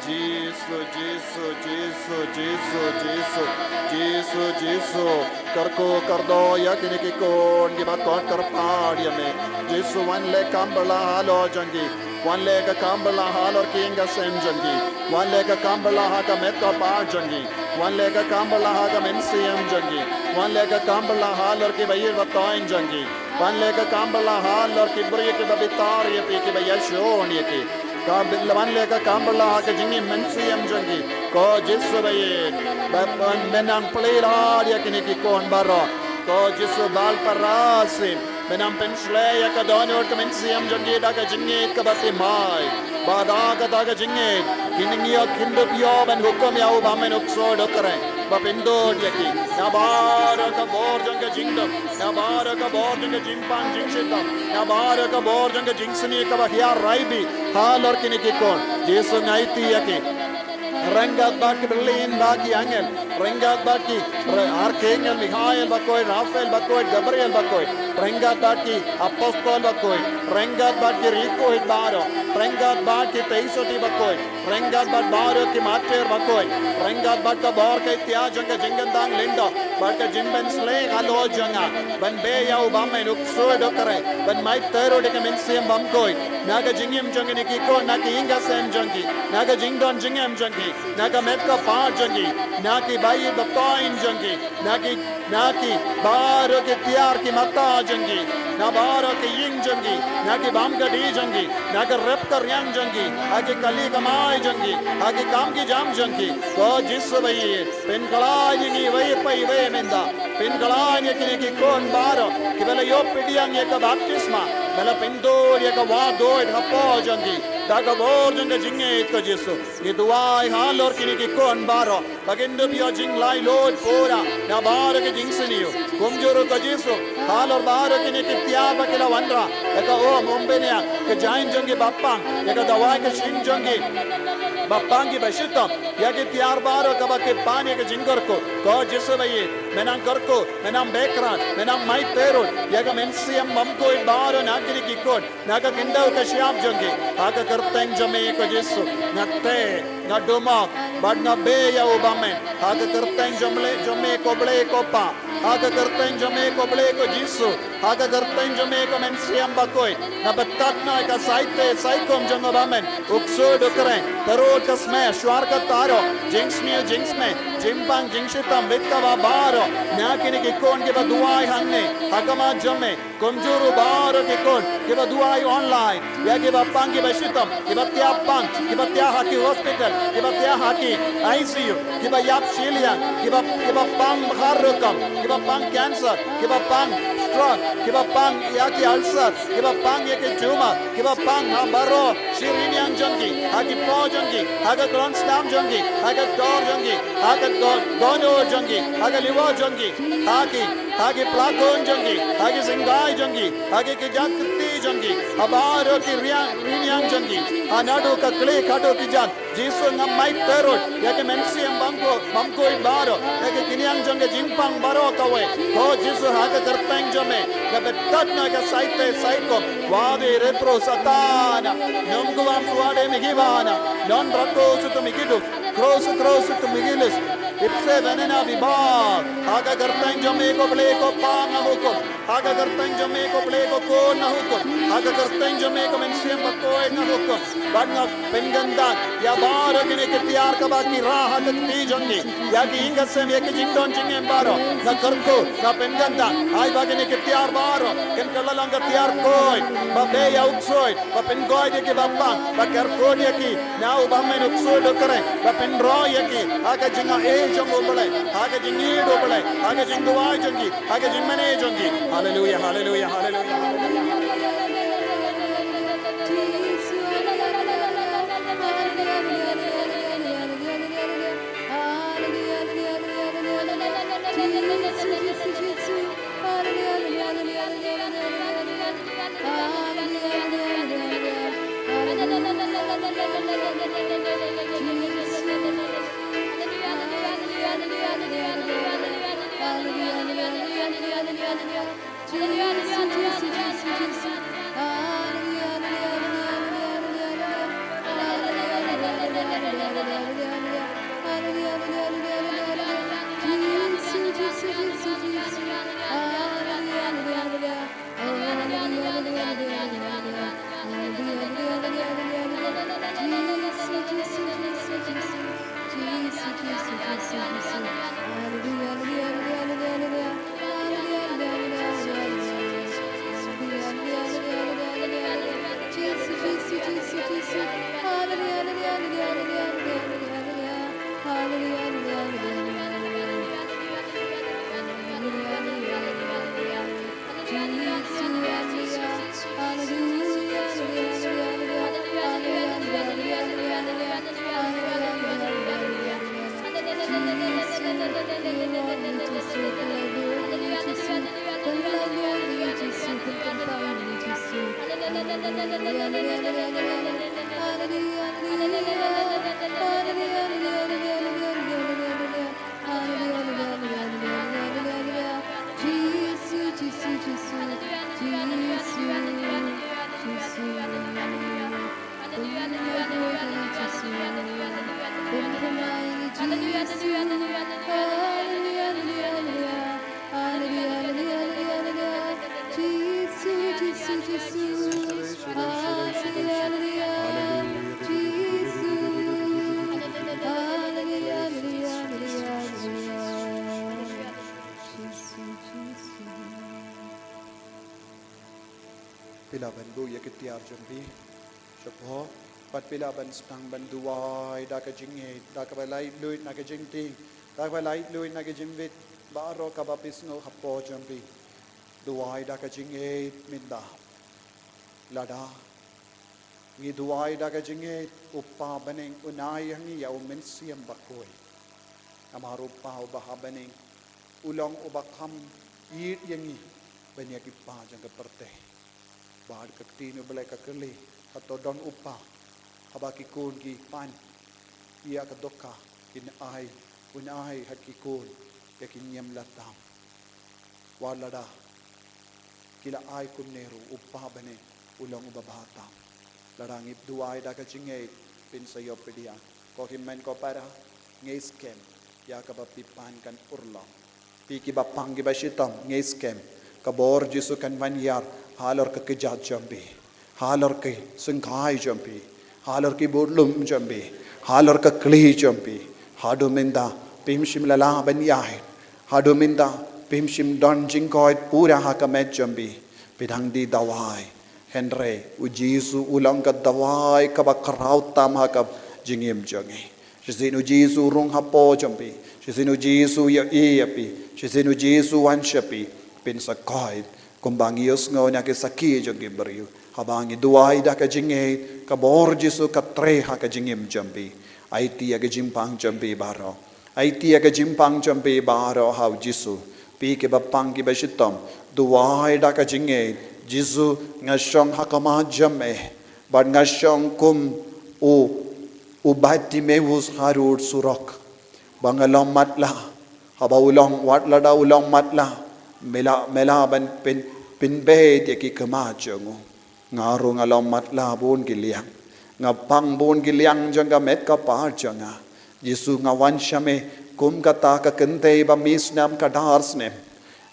Jisu, Jisu, Jisu, Jisu, Jisu, Jisu, Jisu. Kyrkhu kyrdoh ïa kine ki khun kiba khot kyrpad ïa me. Jisu, wan leh kam bylla halor jong ki. Wan leh ka kam bylla halor ki ïing ka sem jong ki. Wan leh ka kam bylla ha ka met ka phad jong ki. Wan leh ka kam bylla ha ka mynsiem jong ki. Wan leh ka kam bylla halor kiba ïeit ba toiñ jong ki. Wan leh ka kam bylla halor ki briew kiba bitar ïa phi, kiba ïashun ïa ki. Ka by-, wan leh ka kam bylla ha ka jingim mynsiem jong ki. Ko Jisu ba ïeit, ba pyn, me nang plie lad ïa kine ki khun baroh. Ko Jisu, baroh para sien, me nang pynshlei ïa ka dohnud ka mynsiem jong ki da ka jingngeit kaba thymmai. Ba da kata ka jingngeit kin ïoh, kin dup ïoh ban hukum ïa u bymmen u ksuid u kren. Ba pyndon ïa ki na baroh ka bor jong ka jingduk, na baroh ka bor jong ka jingpang jingshitom, na baroh ka bor jong ka jingsniew kaba hiar raibi halor kine ki khun. Jisu, nga aiti ïa ki ryngkat bad ki bylliñ bad ki angel, ryngkat bad ki re-, arkangel Mikhael bakhuid, Raphael bakhuid, Gabriel bakhuid, ryngkat bad ki apostol bakhuid, ryngkat bad ki riewkhuid baroh, ryngkat bad ki tei sotti bakhuid, ryngkat bad baroh ki martir bakhuid, ryngkat bad ka bor ka itiar jong ka jingkyntang lyngdoh bad ka jingpynshlei halor jong nga ban beh ïa u bymmen u ksuid u kren, ban mait tyrut ïa ka mynsiem bymkhuid na ka jingim jong kine ki khun, na ka ïing ka sem jong ki, na ka jingdon jingem jong ki, na ka met ka phad jong ki, na ki ba ïeit ba toiñ jong ki, na ki, na ki baroh ki tiar ki mata jong ki, na baroh ki ïing jong ki, na ki bam ka dih jong ki, na ka rep ka riang jong ki, ha ki kali kamai jong ki, ha ki kam ki jam jong ki. Ko Jisu ba ïeit, pynkhlaiñ ïa ngi iwei pa iwei mynta. Pynkhlaiñ ïa kine ki khun baroh kiba la ïoh pdiang ïa ka baptisma, ba la pyndon ïa ka wad doid hapoh jong ki. Da ka bor jong ka jingngeit ko Jisu, ngi duwai halor kine ki khun baroh ba kin dup ïoh jinglaitluid pura na baroh ki jingsniew. Kumjuh ruh ko Jisu, halor baroh kine ki tiar ba ki la wanrah, ïa ka um, um bniang, ka jaiñ jong ki ba pang, ïa ka dawai ka shyieng jong ki ba pang kiba shitom, ïa ki tiar baroh kaba ki pan ïa ka jingkyrkhu. Ko Jisu ba ïeit, me nang kyrkhu, me nang beh khrat, me nang mait tyrut ïa ka mynsiem bymkhuid baroh na kine ki khun, na ka khyndew ka shyiap jong ki. Ha ka kyrteng jong me ko Jisu, nga teh, nga dumok bad nga beh ïa u bymmen. Ha ka kyrteng jong me, jong me ko Blei ko Pa. Ha ka kyrteng jong me ko Blei ko Jisu. Ha ka kyrteng jong me ko Mynsiem Bakhuid, nga pyntat noh ïa ka saitei saikum jong u bymmen u ksuid u kren. Tyrut ka smet, shuwa ka tarok, jingsniew jingsmet, jingpang jingshitom, bit kaba baroh na kine ki khun kiba duwai hangne ha khmat jong me. Kumjuh ruh baroh ki khun kiba duwai online ïa kiba pang kiba shitom, kiba thiah pang, kiba thiah ha ki hospital, kiba thiah ha ki I C U, kiba ïap shiliang, kiba, kiba pang har rukom, kiba pang cancer, kiba pang stroke, kiba pang ïa ki ulcer, kiba pang ïa ki tumor, kiba pang ha baroh shi rynïeng jong ki, ha ki paw jong ki, ha ka klong slam jong ki, ha ka tor jong ki, ha ka do-, dohnud jong ki, ha ka liver jong ki, ha ki, ha ki plakun jong ki, ha ki jingkai jong ki, ha ki kjat kti jong ki, ha baroh ki rynïeng, rynïeng jong ki, ha naduh ka khlieh haduh ki kjat. Jisu, nga mait tyrut ïa ki mynsiem bymkhuid, bymkhuid baroh, ïa ki khñiang jong ka jingpang baroh kawei. Ko Jisu, ha ka kyrteng jong me, nga btad noh ïa ka saite saikom. Wadi retro Satan, ym kwah suade me ki bana, non rako sutu me ki duk, kro su kro sutu me ki lis. Ipse venena bibar, ha ka kyrteng jong me ko Blei ko pang nga hukum. Ha ka kyrteng jong me ko Blei ko khun nga hukum. Ha ka kyrteng jong me ko Mynsiem Bakhuid nga hukum. Bad nga pynkyndang ïa baroh kine ki tiar kaba ki rah ha ka kti jong ki. Ïa ki ïing ka sem, ïa ki jingdon jingem baroh. Nga kyrkhu, nga pynkyndang. Ai ba kine ki tiar baroh kin kylla long ka tiar khuid, ba beh ïa u ksuid, ba pynkoit ïa kiba pang, ba kyrkhu ïa ki na u bymman u ksuid u kren, ba pynroi ïa ki ha ka jingaiei jong u Blei, ha ka jingïeit u Blei, ha ka jingduwai jong ki, ha ka jingmane jong ki. Haleluya, haleluya, haleluya, haleluya. Phi lah ban buh ïa ki tiar jong phi shapoh, bad phi lah ban sdang ban duwai da ka jingngeit, da kaba laitluid na ka jingtieng, da kaba laitluid na ka jingwit baroh kaba phi sngew hapoh jong phi. Duwai da ka jingngeit mynta. Lada ngi duwai da ka jingngeit, U Kpa bneng un ai ha ngi ïa U Mynsiem Bakhuid. Namar U Kpa uba ha bneng u long uba kham ïeit ïa ngi ban ïa ki kpa jong ka pyrthei. Bad ka ktien U Blei ka kylli, hato don u kpa haba ki khun ki pan ïa ka dohkha, kin ai, un ai ha ki khun ïa ki niam la tam? Wat lada ki la ai kumne ruh, U Kpa bneng u long uba bha tam. Lada ngi duwai da ka jingngeit, phin sa ïoh pdiang. Ko hynmen ko para, ngeit skhem ïa kaba phi pan kan urlong. Phi kiba pang kiba shitom, ngeit skhem ka bor Jisu kan wan hiar halor ka kjat jong phi, halor ki syngkai jong phi, halor ki budlum jong phi, halor ka khlieh jong phi. Haduh mynta phim shym la lah ban ïaid. Haduh mynta phim shym don jingkoit pura ha ka met jong phi. Phi dang die dawai. Hynrei u Jisu u long ka dawai kaba khraw tam ha ka jingim jong ngi. Shisien u Jisu u rung hapoh jong phi. Shisien u Jisu u ïohi ïa phi. Shisien u Jisu u wan sha phi. Phin sa koit kumba ngi ïohsngew na ki sakhi jong ki briew. Haba ngi duwai da ka jingngeit, ka bor Jisu ka trei ha ka jingim jong phi. Aiti ïa ka jingpang jong phi baroh. Aiti ïa ka jingpang jong phi baroh ha u Jisu. Phi kiba pang kiba shitom, duwai da ka jingngeit. Jisu, nga shong ha khmat jong me. Bad nga shong kum u, u Bartimeus harud surok. Ba nga long matlah. Haba u long, wat lada u long matlah, me lah, me lah ban pyn, pynbeit ïa ki khmat jong u. Nga ruh nga long matlah bun ki liang. Nga pang bun ki liang jong ka met ka par jong nga. Jisu, nga wan sha me kum kata ka kynthei ba mih snem ka dar snem.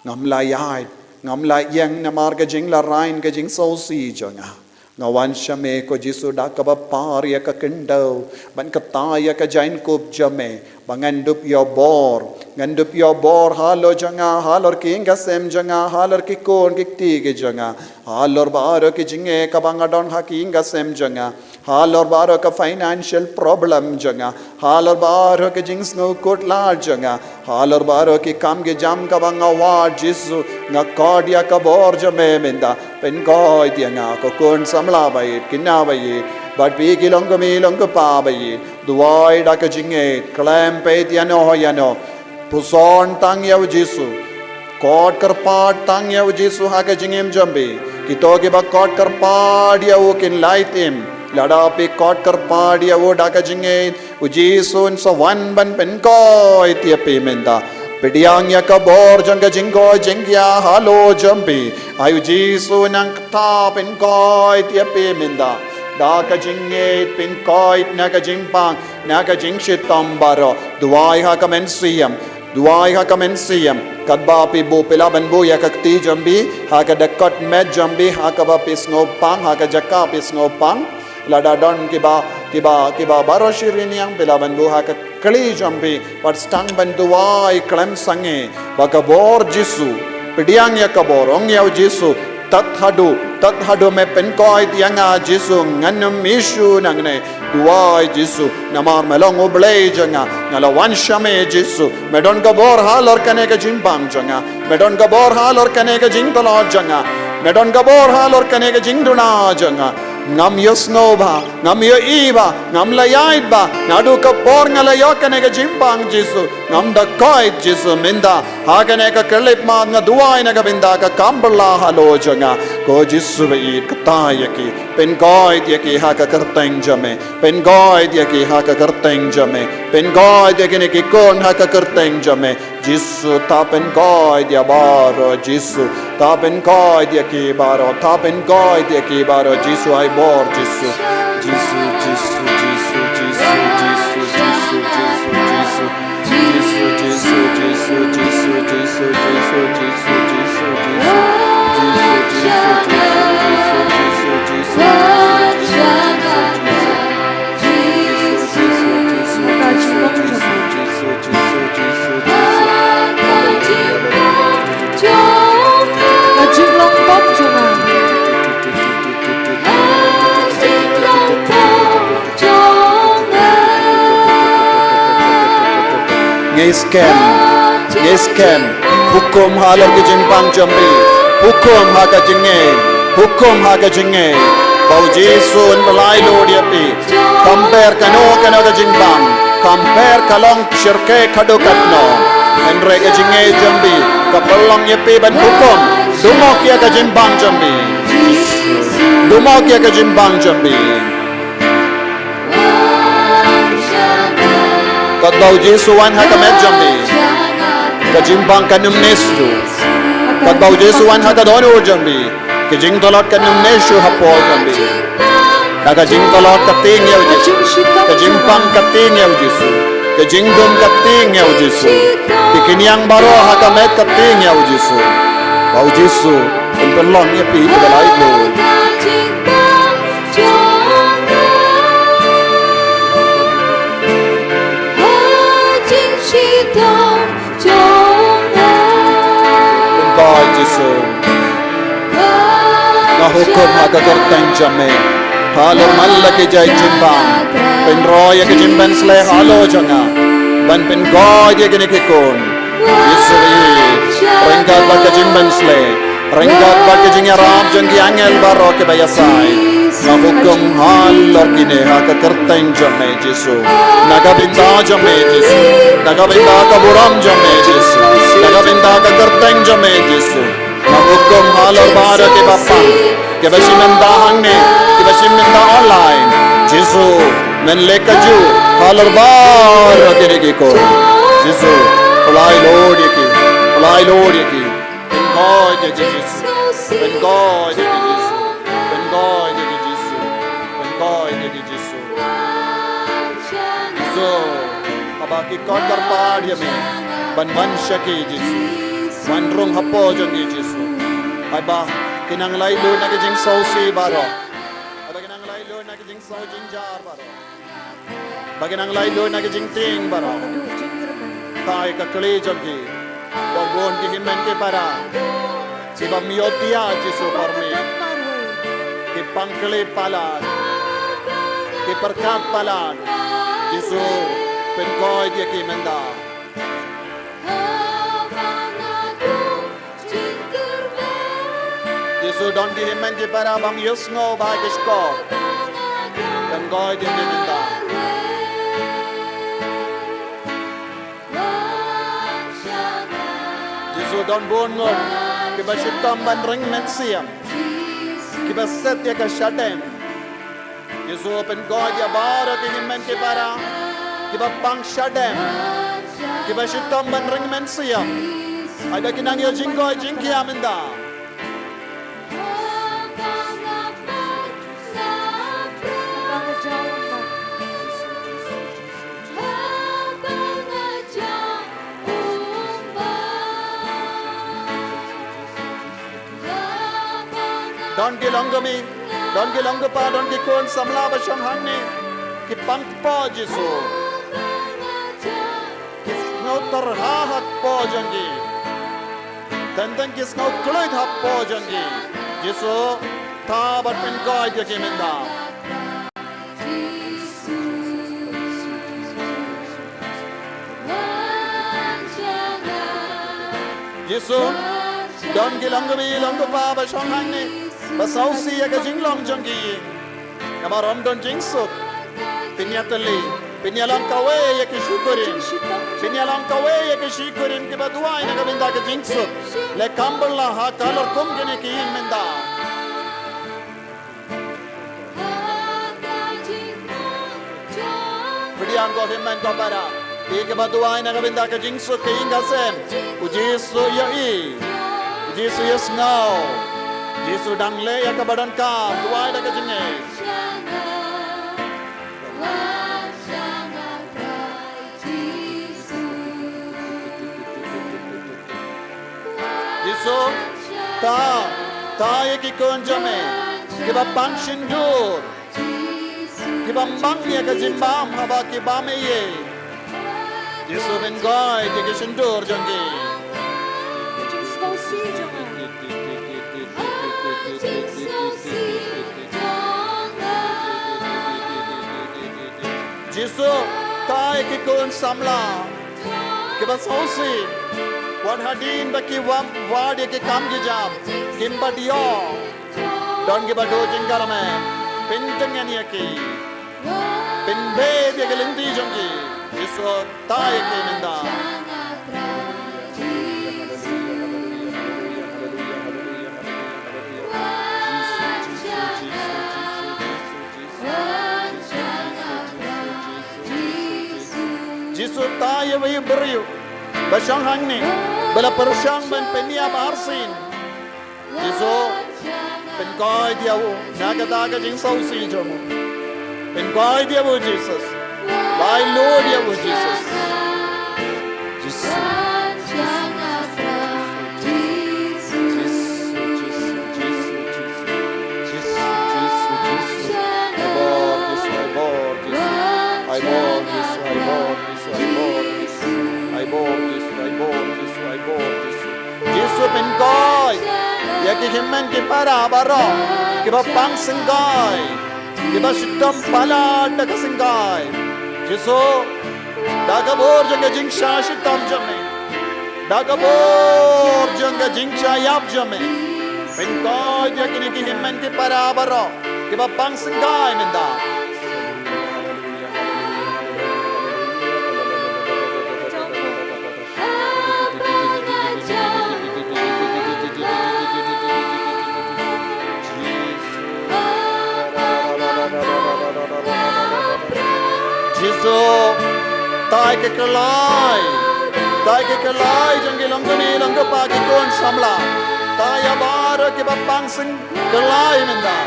Ngam lah ïaid, ngam lah ïeng namar ka jinglarai, ka jingsngewsih jong nga. Nga wan sha me ko Jisu da kaba par ïa ka khyndew ban kata ïa ka jaiñkup jong me. Ba ngan dup ïoh bor, ngan dup ïoh bor halor jong nga, halor ki ïing ki sem jong nga, halor ki khun ki kti ki jong nga, halor baroh ki jingeh kaba nga don ha ki ïing ki sem jong nga, halor baroh ka financial problem jong nga, halor baroh ki jingsngewkhuslai jong nga, halor baroh ki kam ki jam kaba nga wad, Jisu, nga khot ïa ka bor jong me mynta. Pynkoit ïa nga ko khun samla ba ïeit, khynnah ba ïeit, bad phi ki long kmie long kpa ba ïeit. Duwai da ka jingngeit, khlem peit ïano ïano. Puson tang ïa u Jisu. Khot kyrpad tang ïa u Jisu ha ka jingim jong phi. Kito kiba khot kyrpad ïa u kin lait im. Lada phi khot kyrpad ïa u da ka jingngeit, u Jisu un sa wan ban pynkoit ïa phi mynta. Pdiang ïa ka bor jong ka jingkoit jingkhiah halor jong phi. Ai u Jisu nang kata pynkoit ïa phi mynta. Da ka jingngeit pynkoit na ka jingpang, na ka jingshitom baroh. Duwai ha ka mynsiem. Duwai ha ka mynsiem. Katba phi buh, phi lah ban buh ïa ka kti jong phi ha ka dkhot met jong phi, ha kaba phi sngewpang, ha ka jaka phi sngewpang. Lada don kiba, kiba, kiba baroh shi rynïeng, phi lah ban buh ha ka khlieh jong phi, bad sdang ban duwai khlem sangeh ba ka bor Jisu. Pdiang ïa ka bor, ong ïa u Jisu, tad haduh, tad haduh me pynkoit ïa nga Jisu, ngan ym ïashu nangne. Duwai Jisu, namar me long U Blei jong nga, nga la wan sha me Jisu. Me don ka bor halor kane ka jingbam jong nga. Me don ka bor halor kane ka jingtlot jong nga. Me don ka bor halor kane ka jingduna jong nga. Ngam ïohsngew ba, ngam ïohi ba, ngam lah ïaid ba, naduh ka por nga la ïoh kane ka jingbam Jisu, ngam da koit Jisu mynta. Ha kane ka khyllipmat nga duwai na ka bynta ka kam bylla halor jong nga. Ko Jisu ba ïeit, kata ïa ki, pynkoit ïa ki ha ka kyrteng jong me, pynkoit ïa ki ha ka kyrteng jong me, pynkoit ïa kine ki khun ha ka kyrteng jong me. Jisu, ta pynkoit ïa baroh, Jisu, ta pynkoit ïa ki baroh, ta pynkoit ïa ki baroh, Jisu, ai bor, Jisu. Jisu, Jisu, Jisu. Ka jinglong bok jong nga. Ngi skhem, ngi skhem. Hukum halor ki jingbam jong phi. Hukum ha ka jingngeit. Hukum ha ka jingngeit. Ba u Jisu un pynlait lut ïa phi. Compare kano kano ka jingbam. Compare ka long shyrkhei kano kano. Hynrei ka jingngeit jong phi ka pynlong ïa phi ban hukum. Dumok ïa ka jingbam jong phi. Dumok ïa ka jingbam jong phi. Katba u Jisu wan ha ka met jong phi, ka jingbam kan ym ne shuh. Katba u Jisu wan ha ka dohnud jong phi, ka jingtlot kan ym ne shuh hapoh jong phi. Ka jingtlot ka tieng ïa u Jisu. Ka jingbam ka tieng ïa u Jisu. Ka jingdum ka tieng ïa u Jisu. Ki khñiang baroh ha ka met ka tieng ïa u Jisu. Ba u Jisu un pynlong ïa phi ba lait lut. Pynkoit Jisu. Nga hukum ha ka kyrteng jong me, halor man la ki jait jingbam, pynroi ïa ka jingpynsleh halor jong nga ban pynkoit ïa kine ki khun. Jisu, ryngkat bad ka jingpynsleh, ryngkat bad ka jingïarap jong ki angel baroh kiba ïasai, nga hukum halor kine ha ka kyrteng jong me Jisu. Na ka bynta jong me Jisu, na ka bynta ka burom jong me Jisu, na ka bynta ka kyrteng jong me Jisu. Nga hukum halor baroh kiba pang, kiba shim bynta hangne, kiba shim bynta online. Jisu, men leh kajuh halor baroh kine ki khun. Jisu, pynlait lut ïa ki, pynlait lut ïa ki. Pynkoit ïa ki Jisu, pynkoit ïa ki Jisu, pynkoit ïa ki Jisu, pynkoit ïa ki Jisu. Jisu, haba ki khot kyrpad ïa me ban wan sha ki Jisu, wan rung hapoh jong ki Jisu. Haba ki nang lait lut na ki jingsngewsih baroh, haba ki nang lait lut na ki jingsngew jynjar baroh, ba ki nang lait lut na ki jingtieng baroh, tai ka kli jong ki. Don bun ki hynmen ki para kiba ym ïoh thiah Jisu por me, ki pang kli palat, ki pyrkhat palat. Jisu, pynkoit ïa ki mynta. Jisu, don ki hynmen ki para bym ïohsngew bha ha ki shkor, pynkoit ïa ki mynta. Jisu, don bun ngut kiba shitom ban ring mynsiem, kiba set ïa ka shadem. Jisu, pynkoit ïa baroh ki hynmen ki para kiba pang shadem, kiba shitom ban ring mynsiem. Ai ba ki nang ïoh jingkoit jingkhiah mynta. Don ki long kmie, don ki long kpa, don ki khun samla ba shong hangne, ki pang kpoh Jisu. Ki sngew tyrha hapoh jong ki. Teng teng ki sngew khlem hapoh jong ki. Jisu, ta bad pynkoit ïa ki mynta. Jisu, don ki long kmie long kpa ba shong hangne, ba sngewsih ïa ka jinglong jong ki. Namar ym don jingsuk. Pynïatylli, pynïalang kawei ïa ki shikurim, pynïalang kawei ïa ki shikurim kiba duwai na ka bynta ka jingsuk. Leh kam bylla ha ka lor kum kine ki ïing mynta. Pdiang ko hynmen ko para, ki kiba duwai na ka bynta ka jingsuk ka ïing ka sem. U Jisu ïohi, u Jisu ïohsngew. Jisu dang leh ïa kaba donkam, duwai da ka jingngeit. Jisu, ta, ta ïa ki khun jong me kiba pang shyntur, kiba ym bang ïa ka jingbam haba ki bam ïa me. Jisu, pynkoit ïa ki shyntur jong ki. Jisu, ta ïa ki khun samla kiba sngewsih, wat hadien ba ki wad, wad ïa ki kam ki jam, kim pat ïoh don kiba duh jingkyrmen. Pyntngen ïa ki, pynbeit ïa ki lynti jong ki. Jisu, ta ïa ki mynta. Jisu, ta ïa uwei u briew ba shong hangne ba la pyrshang ban pynïap arsien. Jisu, pynkoit ïa u na kata ka jingsngewsih jong u. Pynkoit ïa u Jisu. Laitluid ïa u Jisu. Jisu. Jisu, Jisu, Jisu. Ai bor, Jisu, ai bor, Jisu. Ai bor, Jisu, ai bor, Jisu, ai bor, Jisu. Ai bor, Jisu, ai bor, Jisu, ai bor, Jisu. Jisu, pynkoit ïa ki hynmen ki para baroh kiba pang syngkai, kiba shitom palat da ka syngkai. Jisu, da ka bor jong ka jingshah shitom jong me, da ka bor jong ka jingshah ïap jong me, pynkoit ïa kine ki hynmen ki para baroh kiba pang syngkai mynta. Jisu, tai ka kyllai, tai ka kyllai jong ki longkmie longkpa ki khun samla. Tai ïa baroh kiba pang syn kyllai mynta.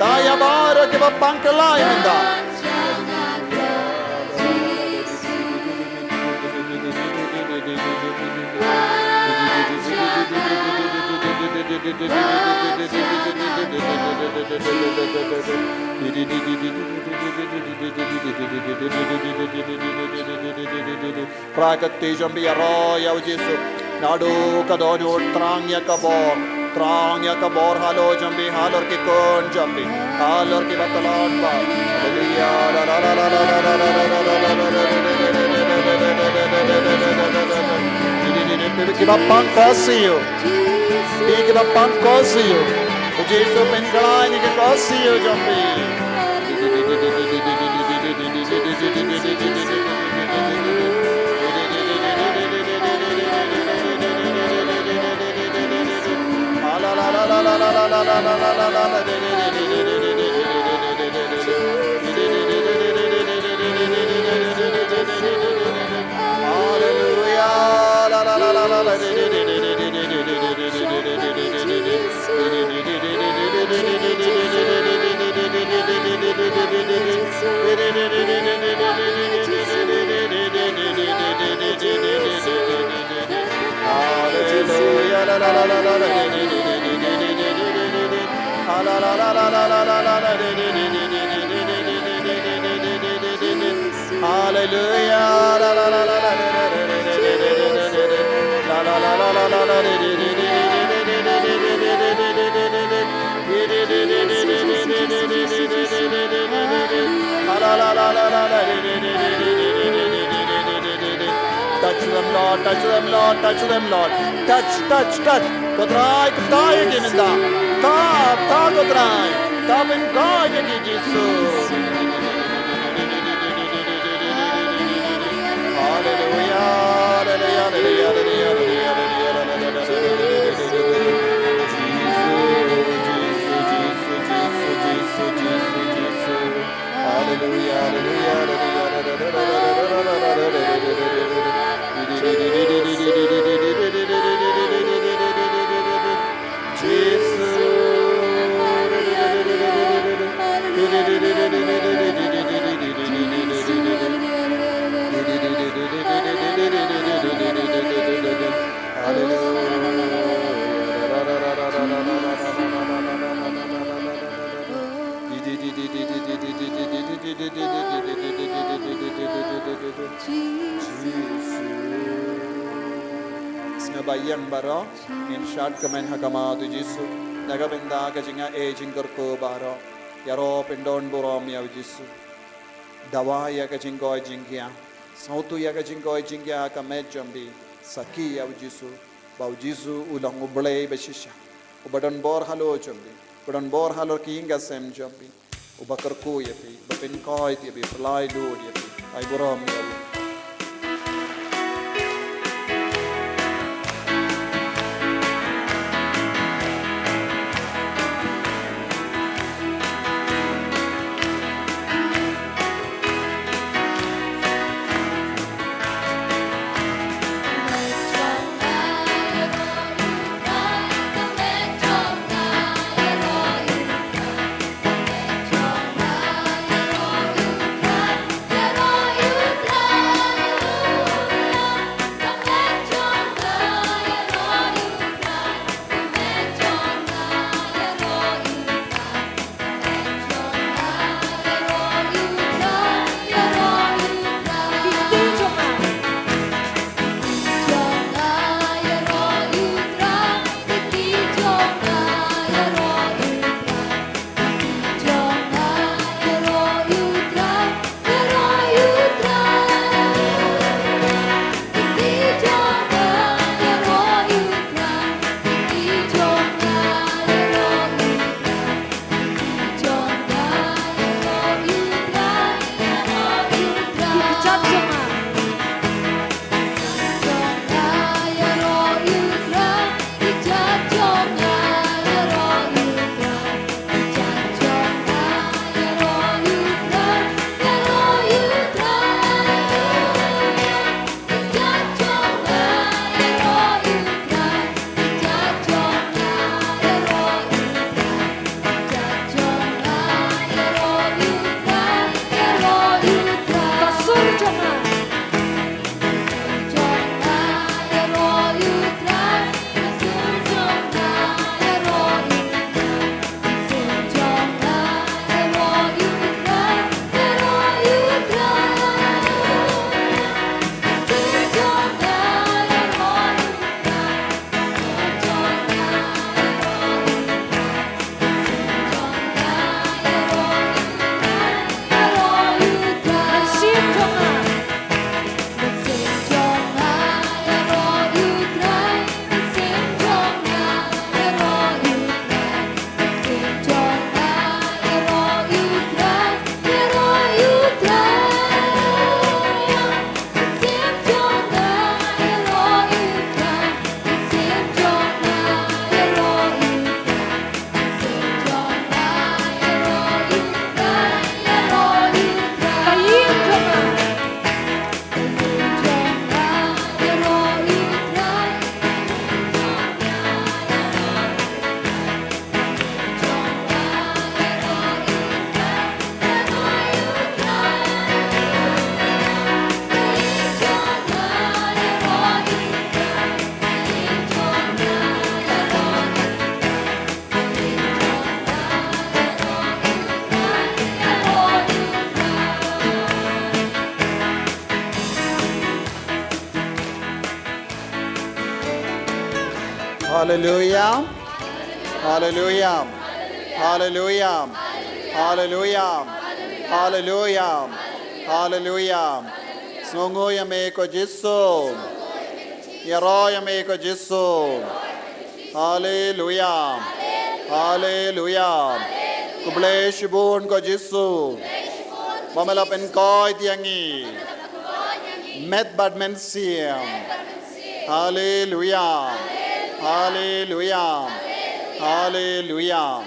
Tai ïa baroh kiba pang kyllai mynta. Phra ka kti jong phi ïaroh ïa u Jisu. Naduh ka dohnud, thrang ïa ka bor. Thrang ïa ka bor halor jong phi, halor ki khun jong phi, halor kiba tlot bor. Haleluya. Phi kiba pang, korsiew. Phi kiba pang, korsiew. U Jisu u pynkhlaiñ ïa ka korsiew jong phi. Hallelujah. Touch them, Lord. Touch them, Lord. Touch them, Lord. Touch, touch, touch. Ko Trai, kta ïa ki mynta. Kta, kta ko Trai. Kta pynkoit ïa ki, Jisu. Hallelujah, hallelujah, hallelujah. Jisu, Jisu, Jisu. Hallelujah, hallelujah, hallelujah. Sngew ba ïeng baroh, ngin shad kmen ha khmat u Jisu. Na ka bynta ka jingaiei jingkyrkhu baroh, ïaroh pyndon burom ïa u Jisu. Dawa ïa ka jingkoit jingkhiah. Sngewthuh ïa ka jingkoit jingkhiah ha ka met jong phi. Sakhi ïa u Jisu. Ba u Jisu u long u Blei ba shisha, uba don bor halor jong phi, uba don bor halor ki ïing ki sem jong phi, uba kyrkhu ïa phi, uba pynkoit ïa phi, uba laitluid ïa phi. Ai burom ïa u. Haleluya. Haleluya. Haleluya. Haleluya. Haleluya. Haleluya. Sngewnguh ïa me ko Jisu. Ïaroh ïa me ko Jisu. Haleluya. Haleluya. Khublei shibun ko Jisu. Ba me la pynkoit ïa ngi. Met bad mynsiem. Haleluya. Haleluya. Haleluya.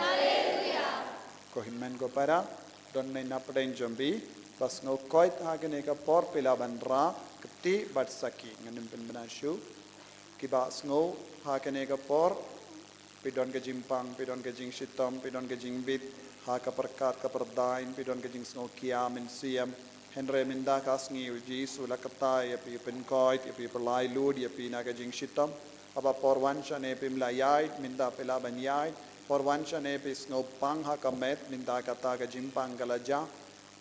Ko hynmen ko para, don ne na pdeng jong phi ba sngew koit ha kane ka por, phi lah ban rah kti bad sakhi. Ngan ym pynbna shuh. Kiba sngew ha kane ka por, phi don ka jingpang, phi don ka jingshitom, phi don ka jingbit ha ka pyrkhat ka pyrdain, phi don ka jingsngewkhia mynsiem. Hynrei mynta ka sngi U Jisu u la kata ïa phi, pynkoit ïa phi, pynlait lut ïa phi na ka jingshitom. Haba por wan shane phim lah ïaid, mynta phi lah ban ïaid. Por wan shane phi sngewpang ha ka met, mynta kata ka jingpang ka la jah.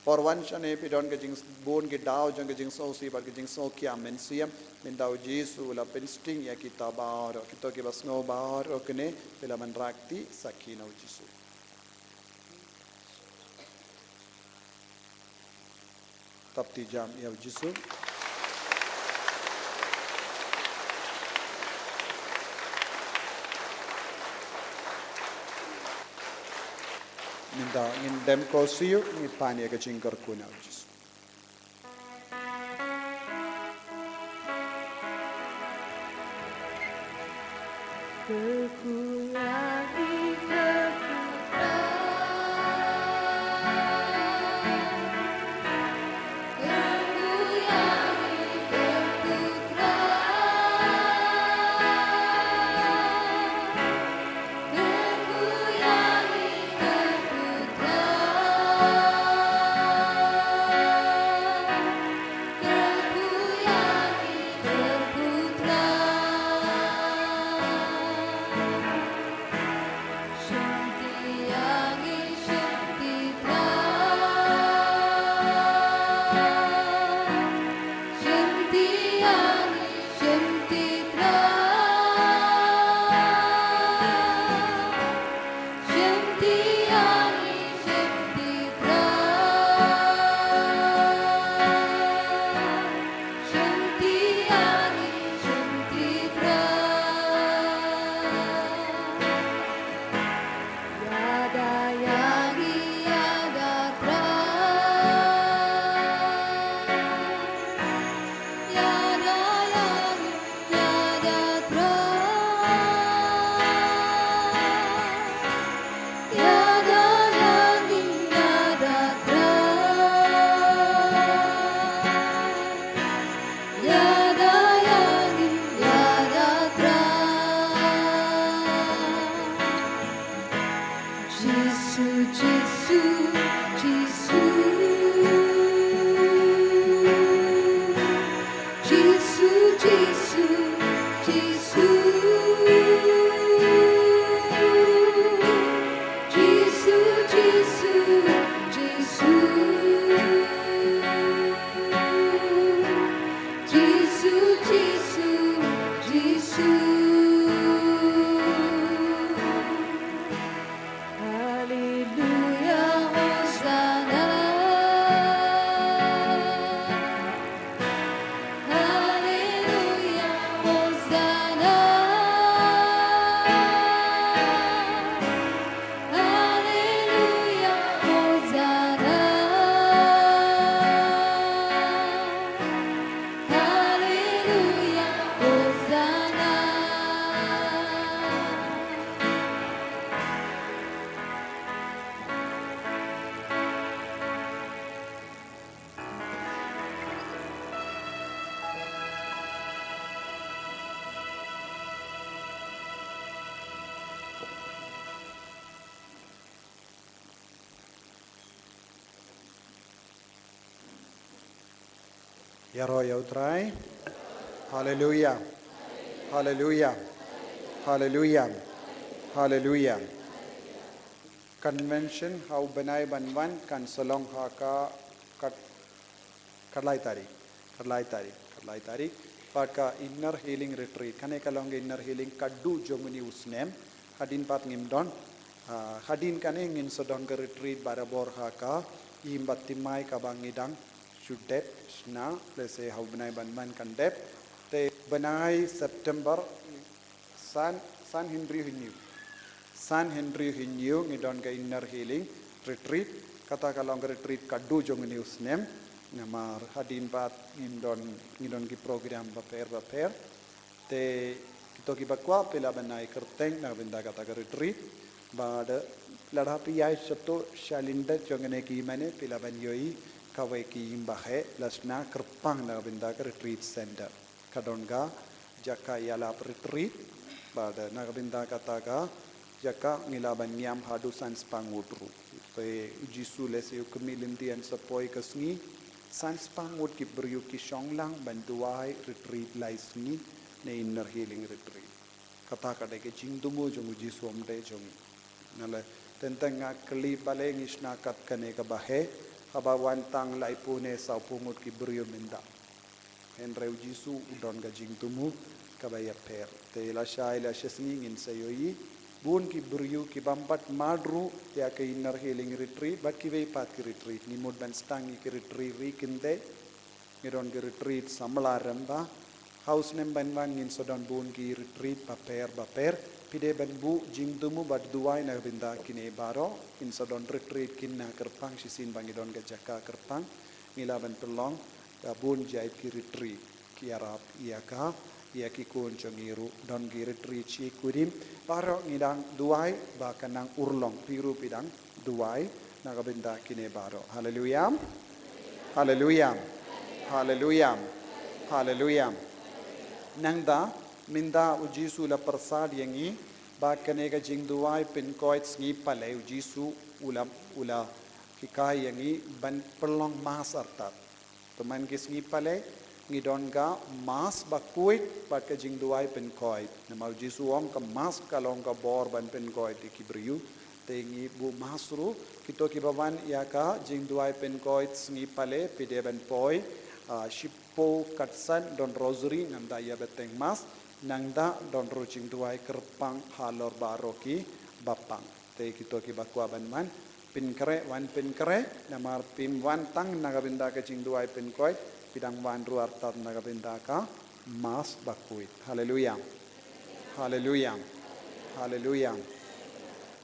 Por wan shane phi don ka jingbun ki daw jong ka jingsngewsih bad ka jingsngewkhia mynsiem, mynta U Jisu u la pynsting ïa kita baroh. Kito kiba sngew baroh kine, phi lah ban rah kti sakhi na U Jisu. Tap kti jam ïa U Jisu. Mynta ngin dem ko shuh, ngin pan ïa ka jingkyrkhu na U Jisu. Ïaroh ïa U Trai. Haleluya. Haleluya. Haleluya. Haleluya. Convention ha u bnai ban wan kan sa long ha ka, ka, ka lai tarik. Ka lai tarik. Ka lai tarik. Bad ka Inner Healing Retreat. Kane ka long ka Inner Healing ka dei jong une u snem. Hadien pat ngim don. Ah, hadien kane ngin sa don ka retreat barabor ha ka Imba Timai kaba ngi dang shu dep shna, lehse ha u bnai ban wan kan dep. Te bnai September, san, san hynriew hynñiew. San hynriew hynñiew ngi don ka Inner Healing Retreat. Kata ka long ka retreat ka dei jong une u snem. Namar hadien pat ngin don, ngin don ki program bapher bapher. Te kito kiba kwah phi lah ban ai kyrteng na ka bynta kata ka retreat. Bad lada phi ïai sngewthuh sha lyndet jong kine ki mane, phi lah ban ïohi kawei ka ïing baheh la shna kyrpang na ka bynta ka retreat center. Ka don ka jaka ïalap retreat, bad na ka bynta kata ka jaka ngi lah ban niam haduh san spah ngut ruh. Te u Jisu lehse u khmih lynti, yn sa poi ka sngi, san spah ngut ki briew ki shong lang ban duwai retreat lai sngi, ne Inner Healing Retreat. Kata ka dei ka jingthmu jong u Jisu, ym dei jong ngi. Nalor, teng teng nga kylli balei ngi shna kat kane kaba heh, haba wan tang laiphew ne sawphew ngut ki briew mynta. Hynrei u Jisu u don ka jingthmu kaba ïapher. Te lashai lashisngi ngin sa ïohi bun ki briew ki bym pat mad ruh ïa ka Inner Healing Retreat bad kiwei pat ki retreat. Ngi mut ban sdang ïa ki retreat ri kynthei. Ngi don ki retreat samla rymba. Ha u snem ban wan ngin sa don bun ki retreat bapher bapher. Phi dei ban buh jingthmu bad duwai na ka bynta kine baroh. Ngin sa don retreat khynnah kyrpang shisien ba ngi don ka jaka kyrpang. Ngi lah ban pynlong ka bun jait ki retreat, ki ïarap ïa ka, ïa ki khun jong ngi ruh. Don ki retreat shi kurim, baroh ngi dang duwai ba kan nang urlong. Phi ruh phi dang duwai na ka bynta kine baroh. Haleluya. Haleluya. Haleluya. Haleluya. Nangta mynta u Jisu u la pyrsad ïa ngi ba kane ka jingduwai pynkoit sngi Palei, u Jisu u la, u la hikai ïa ngi ban pynlong Mass artat. Te man ki sngi Palei ngi don ka Mass bakhuid bad ka jingduwai pynkoit. Namar u Jisu u ong ka Mass ka long ka bor ban pynkoit ïa ki briew. Te ngi buh Mass ruh, kito kiba wan ïa ka jingduwai pynkoit sngi Palei, phi dei ban poi, ah, shiphew khatsan don Rosary, nangta ïa bteng Mass, nangta don ruh jingduwai kyrpang halor baroh kiba pang. Te kito kiba kwah ban wan pynkhreh, wan pynkhreh, namar phim wan tang na ka bynta ka jingduwai pynkoit, phi dang wan ruh artat na ka bynta ka Mass bakhuid. Haleluya. Haleluya. Haleluya.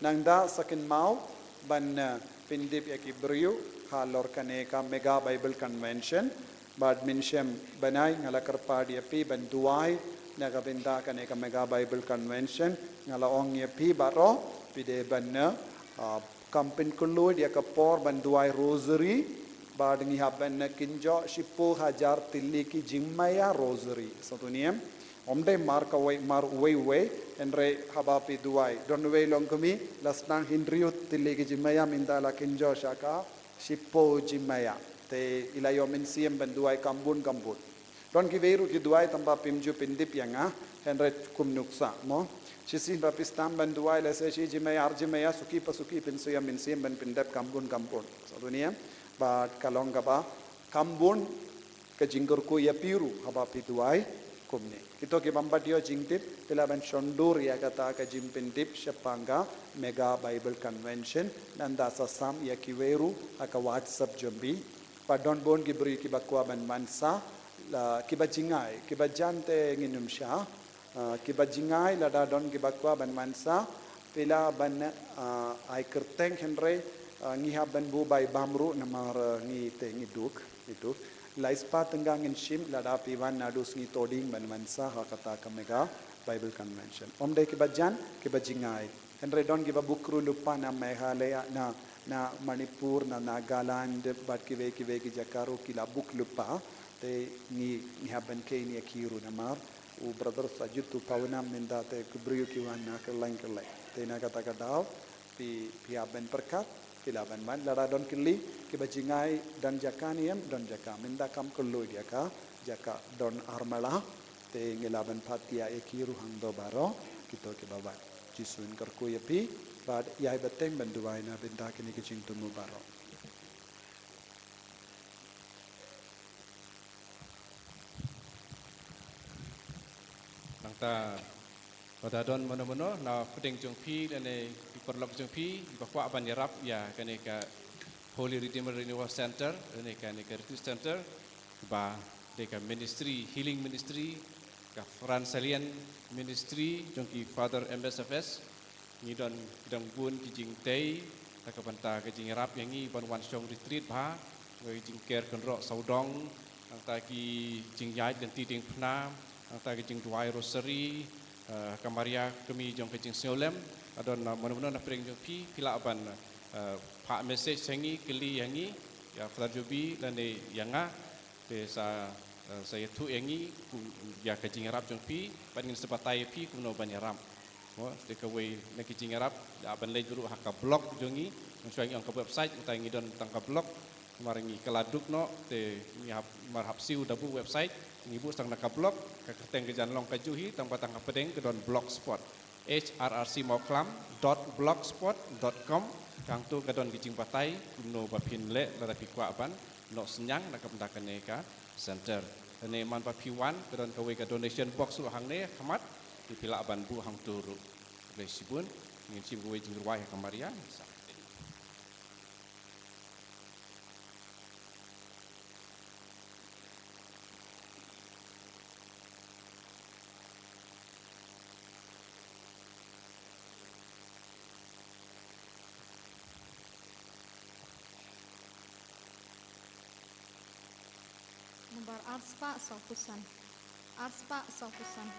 Nangta sa kynmaw ban, eh, pyndep ïa ki briew halor kane ka Mega Bible Convention. Bad mynshem bnai nga la kyrpad ïa phi ban duwai na ka bynta kane ka Mega Bible Convention. Nga la ong ïa phi baroh, phi dei ban, eh, ah, kam pynkhlaiñ ïa ka por ban duwai Rosary, bad ngi hap ban kynjoh shiphew hajar tylli ki jingmaïa Rosary. Sa to niam, ym dei mar kawei, mar uwei uwei, hynrei haba phi duwai. Don uwei longkmie, la sdang hynriew tylli ki jingmaïa, mynta la kynjoh sha ka shiphew jingmaïa. Te i la ïoh mynsiem ban duwai kham bun kham bun. Don kiwei ruh ki duwai tang ba phim ju pyndep ïa nga, hynrei kum nuksa, mo. Shisien ba phi sdang ban duwai lehse shi jingmaïa ar jingmaïa, suki pa suki phin sa ïoh mynsiem ban pyndep kham bun kham bun. Sa to niam, bad ka long kaba kham bun ka jingkyrkhu ïa phi ruh haba phi duwai kumne. Kito ki bym pat ïoh jingtip, phi lah ban shon dur ïa kata ka jingpyndep shaphang ka Mega Bible Convention, nangta sa sam ïa kiwei ruh ha ka WhatsApp jong phi. Bad don bun ki briew kiba kwah ban wan sa, la, kiba jngai, kiba jan te ngin ym shah, ah, kiba jngai lada don kiba kwah ban wan sa, phi lah ban, ah, ai kyrteng, hynrei, ah, ngi hap ban buh bai bam ruh namar, ah, ngi te ngi duk, ngi duk. Lai spah tyngka ngin shim lada phi wan naduh sngi Thohdieng ban wan sa ha kata ka Mega Bible Convention. Ym dei kiba jan, kiba jngai. Hynrei don kiba buh kyrduh lypa na Meghalaya, na, na Manipur, na Nagaland, bad kiwei kiwei ki jaka ruh ki la buh lypa. Te ngi, ngi hap ban kheiñ ïa ki ruh namar u brother Sajid u pawnam mynta te ki briew ki wan na kylleng kylleng. Te na kata ka daw phi, phi hap ban pyrkhat, phi lah ban wan. Lada don kylli kiba jngai don jaka ne em, don jaka. Mynta kham kylluid ïa ka jaka, don ar mala. Te ngi lah ban phah ïa ki ruh hangto baroh kito kiba wan. Jisu un kyrkhu ïa phi, bad ïai bteng ban duwai na bynta kine ki jingthmu baroh. Ta, lada don mano mano na pdeng jong phi lane ki paralok jong phi ba kwah ban ïarap ïa kane ka Holy Redeemer Renewal Center lane kane ka retreat center ba dei ka ministry, healing ministry, ka Franciscan ministry jong ki Father M S F S. Ngi don, ki don bun ki jingtei na ka bynta ka jingïarap ïa ngi ban wan shong retreat bha, ki jingker kynroh sawdong, nangta ki jingïaid lynti diengphna, nangta ki jingduwai rosary, eh, ka Maria kmie jong ka jingsngewlem. Lada don, eh, mano mano na pdeng jong phi, phi lah ban, eh, phah message ha ngi, kylli ha ngi, ïa Father Jobi lane ïa nga. Te sa, eh, sa ïathuh ïa ngi kum ïa ka jingïarap jong phi, bad ngin sa batai ïa phi kumno ban ïarap. Mo, te kawei na ki jingïarap, ïa ban leit ruh ha ka blog jong ngi, ngi shu ong ka website, mynta ngi don tang ka blog, namar ngi kylla duk noh, te ngi hap, namar hap siew da buh website, ngi buh tang na ka blog, ka kyrteng ka jan long kajuh hi, tang ba tang hapdeng ka don blogspot. H R R C Mawklam dot blogspot dot com, ka hangto ka don ki jingbatai kumno ba phin leh lada phi kwah ban noh synñiang na ka bynta kane ka center. Lane man ba phi wan ka don kawei ka donation box ruh hangne ha khmat, phi lah ban buh hangto ruh. Khublei shibun, ngin shim kawei jingrwai ha ka Maria. Nambar arspah sawphew san. Arspah sawphew san.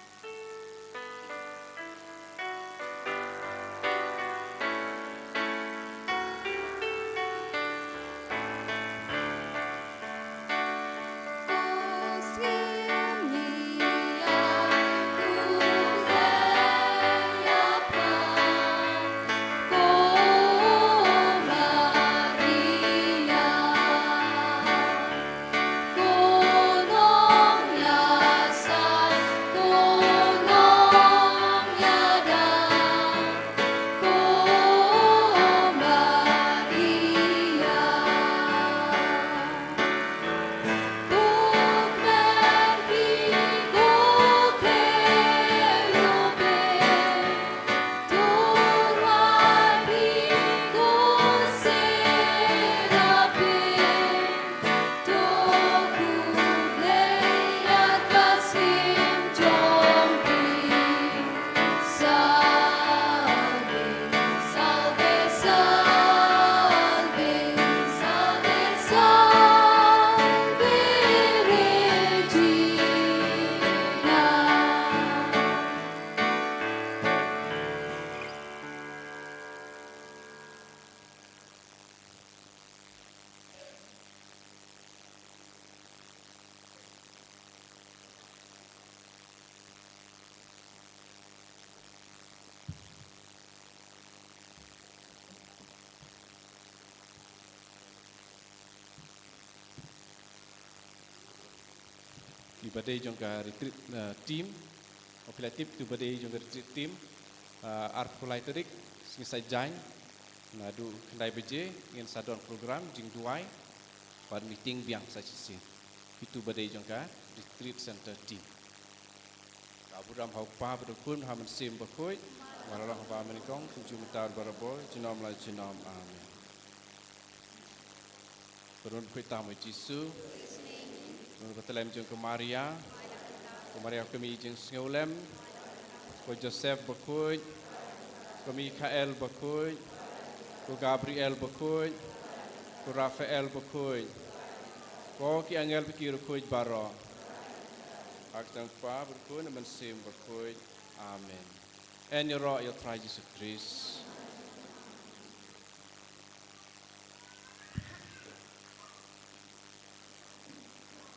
Kiba dei jong ka retreat, eh, team. Haba phi la tip, kiba dei jong ka retreat team. Eh, arphew lai tarik, sngi Saitjaiñ, naduh khyndai baje ngin sa don program jingduwai bad meeting biang sa shisien. Kito ba dei jong ka retreat center team. Ka burom ha U Kpa bad U Khun, ha U Mynsiem Bakhuid. Ba la long haba mynnyngkong, kumjuh mynta, barabor, junom la junom. Amen. Bad ngan khuid tam ha U Jisu. Bad ka tlem jong ka Maria, ka Maria kmie jingsngewlem, ko Joseph Bakhuid, ko Mikhael Bakhuid, ko Gabriel Bakhuid, ko Raphael Bakhuid, ko ki angel bad ki riewkhuid baroh. Ha ka kyrteng U Kpa bad U Khun bad U Mynsiem Bakhuid. Amen. Yn ïaroh ïa U Trai Jisu Khrist.